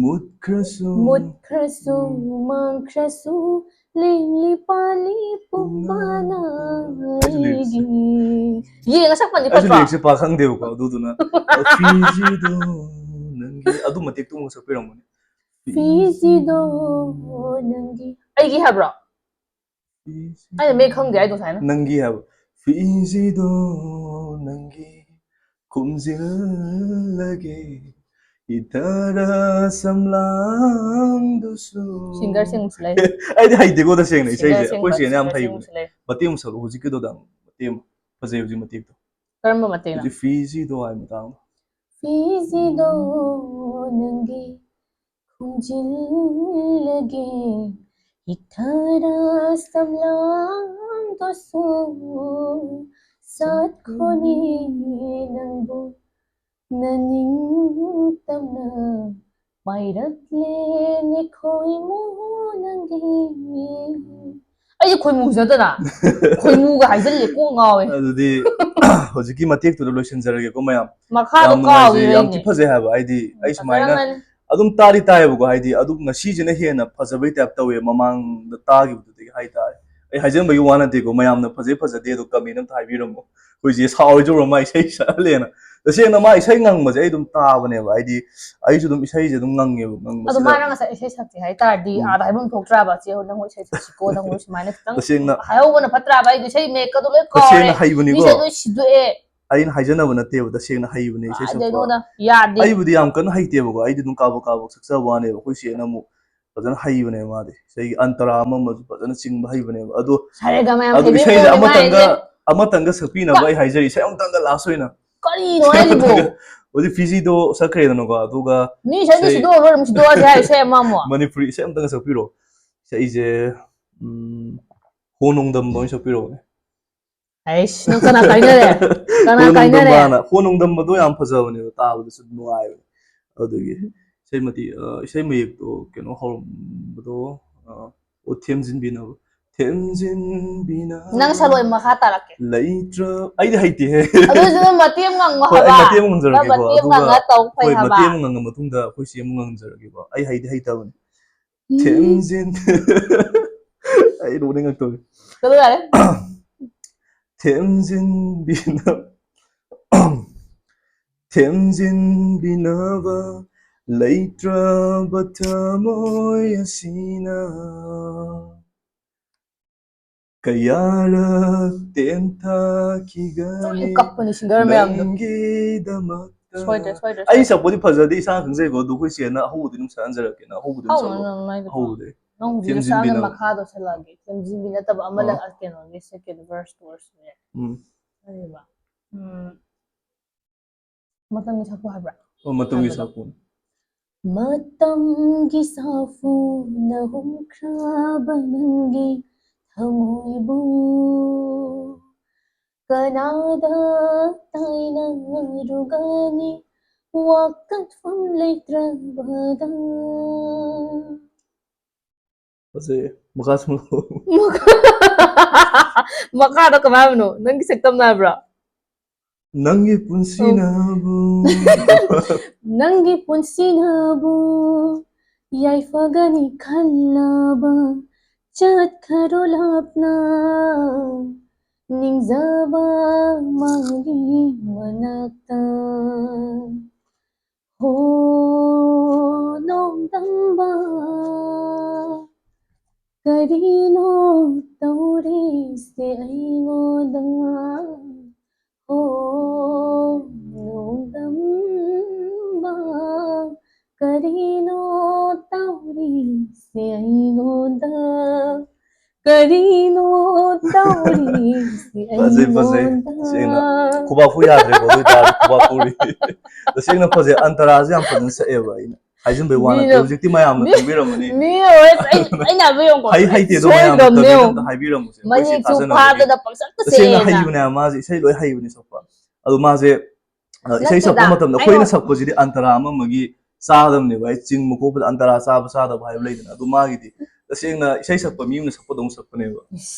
ꯃꯨꯠꯈ꯭ꯔꯁꯨ꯫ ꯃꯨꯠꯈ꯭ꯔꯁꯨ, ꯃꯥꯡꯈ꯭ꯔꯁꯨ, ꯂꯦꯡꯂꯤ ꯄꯥꯜꯂꯤ ꯄꯨꯝꯕꯅ ꯑꯩꯁꯨ lyrics ꯁꯦ ꯑꯩꯒꯤ꯫ ꯌꯦꯡꯉ ꯁꯛꯄꯅꯗꯤ ꯑꯩꯁꯨ ꯐꯠꯇ꯭ꯔꯣ? Lyrics ꯁꯦ ꯄꯥꯛ ꯈꯪꯗꯦꯕꯀꯣ, ꯑꯗꯨꯗꯨꯅ ꯐꯤꯖꯤꯗꯣ ꯅꯪꯒꯤ ꯑꯗꯨ ꯃꯇꯦꯛꯇꯨ ꯑꯃꯨꯛ ꯁꯛꯄꯤꯔꯝꯃꯨꯅꯦ꯫ ꯐꯤꯖꯤꯗꯣ ꯅꯪꯒꯤ꯫ ꯑꯩꯒꯤ ꯍꯥꯏꯕ꯭ꯔꯣ? ꯐꯤꯖꯤꯗꯣ ꯑꯩꯅ ꯃꯌꯦꯛ ꯈꯪꯗꯦ ꯍꯥꯏꯗꯣ ꯉꯁꯥꯏꯅ꯫ ꯅꯪꯒꯤ ꯍꯥꯏꯕ꯫ ꯐꯤꯖꯤꯗꯣ ꯅꯪꯒꯤ ꯈꯨꯝꯖꯤꯜꯂꯒꯦ ꯏꯇꯔ ꯁꯝꯂꯥꯡꯗꯨꯁꯨ꯫ Singer ꯁꯤꯡꯁꯨ ꯂꯩ꯫ ꯑꯩꯗꯤ ꯍꯩꯇꯦꯀꯣ ꯇꯁꯦꯡꯅ ꯏꯁꯩꯁꯦ꯫ Singer ꯑꯩꯈꯣꯏ ꯁꯤꯡꯕ, ꯆꯦꯅ ꯌꯥꯝ singer ꯍꯩꯕꯅꯦ꯫ ꯁꯤꯡꯕꯁꯨ ꯂꯩ꯫ ꯃꯇꯦꯛ ꯑꯃ ꯁꯛꯂꯛꯑꯣ, ꯍꯧꯖꯤꯛꯀꯤꯗꯨꯗ ꯃꯇꯦꯛ ꯑꯃ꯫ ꯐꯖꯩ ꯍꯧꯖꯤꯛ ꯃꯇꯦꯛꯇꯣ꯫ ꯀꯔꯝꯕ ꯃꯇꯦꯛꯅꯣ? ꯍꯧꯖꯤꯛ ꯐꯤꯖꯤꯗꯣ ꯍꯥꯏ ꯃꯇꯥꯡꯗꯣ꯫ ꯐꯤꯖꯤꯗꯣ ꯅꯪꯒꯤ ꯈꯨꯝꯖꯤꯜꯂꯒꯦ ꯏꯊꯔ ꯁꯝꯂꯥꯡꯗꯨꯁꯨ ꯁꯥꯠꯈꯣꯅꯦ ꯅꯪꯕꯨ ꯅꯅꯤꯡꯇꯝꯅ ꯄꯥꯏꯔꯛꯂꯦꯅꯦ ꯈꯣꯏꯃꯨ ꯅꯪꯒꯤ ꯑꯩꯗꯤ ꯈꯣꯏꯃꯨꯁꯨ ꯅꯠꯇꯅ ꯈꯣꯏꯃꯨꯒ ꯍꯥꯏꯖꯜꯂꯦ, ꯀꯣꯛ ꯉꯥꯎꯋꯦ꯫ ꯑꯗꯨꯗꯤ ꯍꯧꯖꯤꯛꯀꯤ ꯃꯇꯦꯛꯇꯨꯗ ꯂꯣꯏꯁꯤꯟꯖꯔꯒꯦꯀꯣ ꯃꯌꯥꯝ꯫ ꯃꯈꯥꯗꯣ ꯌꯥꯝ ꯅꯨꯡꯉꯥꯏꯖꯩ, ꯌꯥꯝ ꯀꯥꯎꯈꯤꯕꯩꯅꯦ꯫ ꯊꯤ ꯐꯖꯩ ꯍꯥꯏꯕ꯫ ꯑꯩꯗꯤ ꯑꯩ ꯁꯨꯃꯥꯏꯅ ꯐꯖꯔꯝꯃꯅꯤ꯫ ꯑꯗꯨꯝ ꯇꯥꯗꯤ ꯇꯥꯏꯌꯦꯕꯀꯣ, ꯍꯥꯏꯗꯤ ꯑꯗꯨꯝ ꯉꯁꯤꯁꯤꯅ ꯍꯦꯟꯅ ꯐꯖꯕꯩ ꯇꯥꯏꯞ ꯇꯧꯋꯦ ꯃꯃꯥꯡꯗ ꯇꯥꯈꯤꯕꯗꯨꯗꯒꯤ ꯍꯥꯏꯇꯥꯔꯦ꯫ ꯑꯩ ꯍꯥꯏꯖꯟꯕꯒꯤ ꯋꯥ ꯅꯠꯇꯦꯀꯣ, ꯃꯌꯥꯝꯅ ꯐꯖꯩ ꯐꯖꯗꯦ ꯑꯗꯣ comment ꯑꯝꯇ ꯍꯥꯏꯕꯤꯔꯝꯃꯣ꯫ ꯑꯩꯈꯣꯏꯁꯦ ꯁꯥꯎꯔꯣꯏꯗꯧꯔꯣ ꯃꯥ ꯏꯁꯩ ꯁꯛꯍꯜꯂꯦꯅ꯫ ꯇꯁꯦꯡꯅ ꯃꯥ ꯏꯁꯩ ꯉꯪꯕꯁꯦ ꯑꯩ ꯑꯗꯨꯝ ꯇꯥꯕꯅꯦꯕ, ꯍꯥꯏꯗꯤ ꯑꯩꯁꯨ ꯑꯗꯨꯝ ꯏꯁꯩꯁꯦ ꯑꯗꯨꯝ ꯉꯪꯉꯦꯕ꯫ ꯑꯗꯣ ꯉꯪꯕꯁꯤꯗ ꯃꯥꯅ ꯉꯁꯥꯏ ꯏꯁꯩ ꯁꯛꯀꯦ ꯍꯥꯏꯇꯥꯔꯗꯤ ꯎꯝ꯫ ꯑꯥꯗ ꯍꯥꯏꯐꯝ ꯊꯣꯛꯇ꯭ꯔꯕ, "ꯆꯦ ꯍꯣꯏ ꯅꯪ ꯏꯁꯩ ꯁꯛꯁꯤꯀꯣ, ꯅꯪ ꯁꯨꯃꯥꯏꯅ ꯈꯤꯇꯪ ꯇꯁꯦꯡꯅ ꯍꯥꯏꯍꯧꯕꯅ ꯐꯠꯇ꯭ꯔꯕ?" ꯑꯩꯗꯤ ꯏꯁꯩ ꯃꯌꯦꯛꯀꯗꯣ ꯂꯣꯏ ꯀꯥꯎꯔꯦ꯫ ꯇꯁꯦꯡꯅ ꯍꯩꯕꯅꯤꯀꯣ꯫ ꯃꯤꯁꯦ ꯂꯣꯏ ꯁꯤꯗꯣꯛꯑꯦ꯫ ꯑꯩꯅ ꯍꯥꯏꯖꯅꯕ ꯅꯠꯇꯦꯕ, ꯇꯁꯦꯡꯅ ꯍꯩꯕꯅꯦ ꯏꯁꯩ ꯁꯛꯄ꯫ ꯀꯥꯏꯗꯩꯅꯣꯗ? ꯌꯥꯗꯦ꯫ ꯑꯩꯕꯨꯗꯤ ꯌꯥꯝ ꯀꯟꯅ ꯍꯩꯇꯦꯕꯀꯣ, ꯑꯩꯗꯤ ꯑꯗꯨꯝ ꯀꯥꯕꯛ ꯀꯥꯕꯛ ꯁꯛꯆꯕ ꯋꯥꯅꯦꯕ꯫ ꯑꯩꯈꯣꯏ ꯆꯦꯅ ꯑꯃꯨꯛ ꯐꯖꯅ ꯍꯩꯕꯅꯦ ꯃꯥꯗꯤ꯫ ꯏꯁꯩꯒꯤ ꯑꯟꯇꯔꯥ ꯑꯃ ꯑꯃꯁꯨ ꯐꯖꯅ ꯆꯤꯡꯕ ꯍꯩꯕꯅꯦꯕ꯫ ꯑꯗꯣ ꯁꯥꯔꯦꯒꯃꯥ ꯌꯥꯝ ꯑꯗꯨ ꯍꯩꯕꯤ ꯏꯁꯩꯁꯦ ꯃꯑꯣꯡꯅꯦ ꯃꯥ ꯑꯃꯇꯪꯒ, ꯍꯥꯏꯁꯦ꯫ ꯑꯃꯇꯪꯒ ꯁꯛꯄꯤꯅꯕ ꯀ- ꯑꯩ ꯍꯥꯏꯖꯔꯤ, ꯏꯁꯩ ꯑꯃꯇꯪꯒ last ꯑꯣꯏꯅ꯫ ꯀꯔꯤꯅꯣ ꯍꯥꯏꯁꯤꯕꯣ? ꯍꯧꯖꯤꯛ ꯐꯤꯖꯤꯗꯣ ꯁꯛꯈ꯭ꯔꯦꯗꯅꯀꯣ, ꯑꯗꯨꯒ ꯅꯣꯏ ꯏꯁꯩꯗꯣ ꯏꯁꯩ ꯁꯤꯗꯣꯛꯑ ꯂꯣꯏꯔꯦ, ꯑꯃꯨꯛ ꯁꯤꯗꯣꯛꯑꯁꯦ ꯍꯥꯏꯔꯣ, ꯏꯁꯩ ꯑꯃ ꯑꯃꯨꯛ꯫ ꯃꯅꯤꯄꯨꯔꯤ ꯏꯁꯩ ꯑꯃꯇꯪꯒ ꯁꯛꯄꯤꯔꯣ꯫ ꯏꯁꯩꯁꯦ, ꯎꯝ, ꯍꯣ ꯅꯣꯡꯗꯝꯕ ꯑꯣꯏꯅ ꯁꯛꯄꯤꯔꯛꯑꯣꯅꯦ꯫ ꯑꯩꯁ, ꯅꯪ ꯀꯅꯥ ꯀꯥꯏꯅꯔꯦ? ꯀꯅꯥ ꯍꯣ ꯀꯥꯏꯅꯔꯦ? ꯅꯣꯡꯗꯝꯕꯅ, ꯍꯣ ꯅꯣꯡꯗꯝꯕꯗꯣ ꯌꯥꯝ ꯐꯖꯕꯅꯦꯕ, ꯇꯥꯕꯗꯁꯨ ꯅꯨꯡꯉꯥꯏꯕꯅꯦ꯫ ꯑꯗꯨꯒꯤ ꯏꯁꯩ ꯃꯇꯦꯛ, ꯑ, ꯏꯁꯩ ꯃꯌꯦꯛꯇꯣ ꯀꯩꯅꯣ ꯍꯧꯔꯝꯕꯗꯣ, ꯑ, ꯑꯣ, ꯊꯦꯝꯖꯤꯟꯕꯤꯅꯕ꯫ ꯊꯦꯝꯖꯤꯟꯕꯤꯅꯕ ꯅꯪ ꯁꯛꯂꯛꯑꯣ, ꯑꯩ ꯃꯈꯥ ꯇꯥꯔꯛꯀꯦ꯫ ꯂꯩꯇ꯭ꯔ-, ꯑꯩꯗꯤ ꯍꯩꯇꯦꯍꯦ꯫ ꯑꯗꯨꯏꯁꯨ ꯅꯪ ꯃꯇꯦꯛ ꯑꯃ ꯉꯪꯉꯣ ꯍꯣꯏ, ꯑꯩ ꯍꯥꯏꯕ꯫ ꯃꯇꯦꯛ ꯑꯃ ꯅꯪ ꯉꯪꯖꯔꯛꯀꯦꯀꯣ꯫ ꯃꯇꯦꯛ ꯑꯃ ꯑꯗꯨꯒ, ꯉꯪꯉ ꯇꯧ ꯐꯩ ꯍꯣꯏ, ꯍꯥꯏꯕ꯫ ꯃꯇꯦꯛ ꯑꯃ ꯉꯪꯉ ꯃꯇꯨꯡꯗ ꯑꯩꯈꯣꯏ ꯆꯦ ꯑꯃꯨꯛ ꯉꯪꯖꯔꯛꯀꯦꯀꯣ꯫ ꯑꯩ ꯍꯩꯗꯤ ꯍꯩꯇꯕꯅꯤ꯫ ꯎꯝ꯫ ꯊꯦꯝꯖꯤꯟ-, ꯑꯩ ꯅꯣꯛꯅꯤꯡꯉꯛꯇꯧꯔꯦ꯫ ꯆꯠꯂꯣ ꯌꯥꯔꯦ꯫ ꯊꯦꯝꯖꯤꯟꯕꯤꯅ-, ꯊꯦꯝꯖꯤꯟꯕꯤꯅꯕ ꯂꯩꯇ꯭ꯔꯕ ꯊꯃꯣꯏ ꯑꯁꯤꯅ ꯀꯌꯥꯔꯛ ꯇꯦꯟꯊꯈꯤꯒꯅꯤ ꯑꯩ ꯀꯞꯄꯅꯤ singer ꯃꯌꯥꯝꯗꯣ꯫ ꯅꯪꯒꯤꯗꯃꯛꯇ꯫ ꯁꯣꯏꯗ꯭ꯔꯦ, ꯁꯣꯏꯗ꯭ꯔꯦ, ꯑꯩ ꯁꯣꯏꯗ꯭ꯔꯦ꯫ ꯁꯛꯄꯗꯤ ꯐꯖꯗꯦ, ꯏꯁꯥꯅ ꯈꯪꯖꯩꯀꯣ, ꯑꯗꯨ ꯑꯩꯈꯣꯏ ꯆꯦꯅ ꯑꯍꯧꯕꯗꯤ ꯑꯗꯨꯝ ꯁꯛꯍꯟꯖꯔꯛꯀꯦꯅ, ꯑꯍꯧꯕꯗꯤ ꯑꯗꯨꯝ ꯍꯧꯅ ꯁꯛꯂꯛꯑꯣ꯫ ꯅꯪ ꯃꯥꯏꯗꯣ ꯑꯍꯧꯕꯗꯤ꯫ ꯅꯪ ꯍꯧꯖꯤꯛ ꯊꯦꯝꯖꯤꯟꯕꯤ ꯁꯛꯑꯝꯃꯦ, ꯅꯪ꯫ ꯃꯈꯥꯗꯣ ꯁꯛꯂꯛꯑꯒꯦ꯫ ꯊꯦꯝꯖꯤꯟꯕꯤ ꯅꯠꯇꯕ ꯑꯃ ꯑꯥ꯫ ꯂꯩ-, ꯀꯩꯅꯣꯒꯤ second verse, chorus ꯅꯦ꯫ ꯎꯝ꯫ ꯀꯔꯤꯕ? ꯎꯝ꯫ ꯃꯇꯝꯒꯤ ꯁꯥꯐꯨ ꯍꯥꯏꯕ꯭ꯔꯥ? ꯑꯣ, ꯃꯇꯝꯒꯤ ꯍꯥꯏꯕꯗꯣ꯫ ꯁꯥꯐꯨ꯫ ꯃꯇꯝꯒꯤ ꯁꯥꯐꯨꯅ ꯍꯨꯝꯈ꯭ꯔꯕ ꯅꯪꯒꯤ ꯊꯃꯣꯏꯕꯨ ꯀꯅꯥꯗ ꯇꯥꯏꯅꯔꯨꯒꯅꯤ ꯋꯥꯀꯠꯐꯝ ꯂꯩꯇ꯭ꯔꯕꯗ? ꯐꯖꯩꯌꯦ꯫ ꯃꯈꯥ ꯁꯨꯝ ꯍꯜꯂꯛꯑꯣ꯫ ꯃꯈꯥꯗ ꯀꯃꯥꯏ ꯍꯥꯏꯕꯅꯣ? ꯅꯪꯒꯤ ꯁꯛꯇꯝꯅ ꯍꯥꯏꯕ꯭ꯔꯣ? ꯅꯪꯒꯤ ꯄꯨꯟꯁꯤꯅꯕꯨ ꯅꯪꯒꯤ ꯄꯨꯟꯁꯤꯅꯕꯨ ꯌꯥꯏꯐꯒꯅꯤ ꯈꯜꯂꯕ ꯆꯠꯈ꯭ꯔꯣ ꯂꯥꯞꯅ ꯅꯤꯡꯖꯕ ꯃꯥꯒꯤ ꯃꯅꯥꯛꯇ ꯍꯣ ꯅꯣꯡꯗꯝꯕ ꯀꯔꯤꯅꯣ ꯇꯧꯔꯤꯁꯦ ꯑꯩꯉꯣꯟꯗ ꯍꯣ ꯅꯣꯡꯗꯝꯕ ꯀꯔꯤꯅꯣ ꯇꯧꯔꯤꯁꯦ ꯑꯩꯉꯣꯟꯗ ꯀꯔꯤꯅꯣ ꯇꯧꯔꯤꯁꯦ ꯐꯖꯩ ꯐꯖꯩ ꯇꯁꯦꯡꯅ ꯈꯨꯕꯥꯛꯄꯨ ꯌꯥꯗ꯭ꯔꯦꯀꯣ ꯑꯗꯨ ꯑꯣꯏꯇꯥꯔꯗꯤ ꯈꯨꯕꯥꯛꯄꯨꯔꯤ ꯇꯁꯦꯡꯅ ꯐꯖꯩ ꯑꯟꯇꯔꯥꯁꯦ ꯌꯥꯝ ꯐꯖꯅ ꯁꯛꯑꯦꯕ ꯑꯩꯅ ꯍꯥꯏꯖꯤꯟꯕꯩ ꯋꯥ ꯅꯠꯇꯦ ꯃꯤꯅ- ꯍꯧꯖꯤꯛꯇꯤ ꯃꯌꯥꯝꯅ ꯃꯤ- ꯈꯪꯕꯤꯔꯝꯃꯅꯤ ꯃꯤ ꯑꯣꯏ ꯑꯩ ꯑꯩꯅ ꯍꯥꯏꯕ ꯌꯦꯡꯉꯣ ꯍꯩ ꯍꯩꯇꯦꯗꯣ ꯃꯌꯥꯝꯅ ꯀꯃꯦꯟ ꯑꯝꯇ ꯍꯥꯏꯕꯤꯔꯝꯃꯨꯁꯦ ꯑꯩꯈꯣꯏ ꯁꯤ ꯃꯌꯦꯛꯁꯨ ꯊꯥꯖꯅꯕꯒꯤ ꯐꯥꯗꯅ ꯄꯪꯁꯛꯇ ꯇꯁꯦꯡꯅ ꯁꯛꯑꯦꯅ ꯍꯩꯕꯅꯦ ꯃꯥꯁꯦ ꯏꯁꯩ ꯂꯣꯏ ꯍꯩꯕꯅꯦ ꯁꯛꯄ ꯑꯗꯨ ꯃꯥꯁꯦ ꯑ, ꯏꯁꯩ ꯁꯛꯄ ꯅꯠꯇꯦꯗ, ꯃꯇꯝꯗ ꯑꯩꯈꯣꯏꯅ ꯑꯩꯅ- ꯁꯛꯄꯁꯤꯗꯤ ꯑꯟꯇꯔꯥ ꯑꯃ ꯑꯃꯒꯤ ꯆꯥꯗꯕꯅꯦꯕ ꯑꯩ ꯆꯤꯡꯕ ꯈꯣꯠꯄꯗ ꯑꯟꯇꯔꯥ ꯆꯥꯕ ꯆꯥꯗꯕ ꯍꯥꯏꯕ ꯂꯩꯗꯅ ꯑꯗꯨ ꯃꯥꯒꯤꯗꯤ ꯇꯁꯦꯡꯅ ꯏꯁꯩ ꯁꯛꯄ ꯃꯤ ꯑꯃꯅ ꯁꯛꯄꯗꯧꯅ ꯁꯛꯄꯅꯦꯕ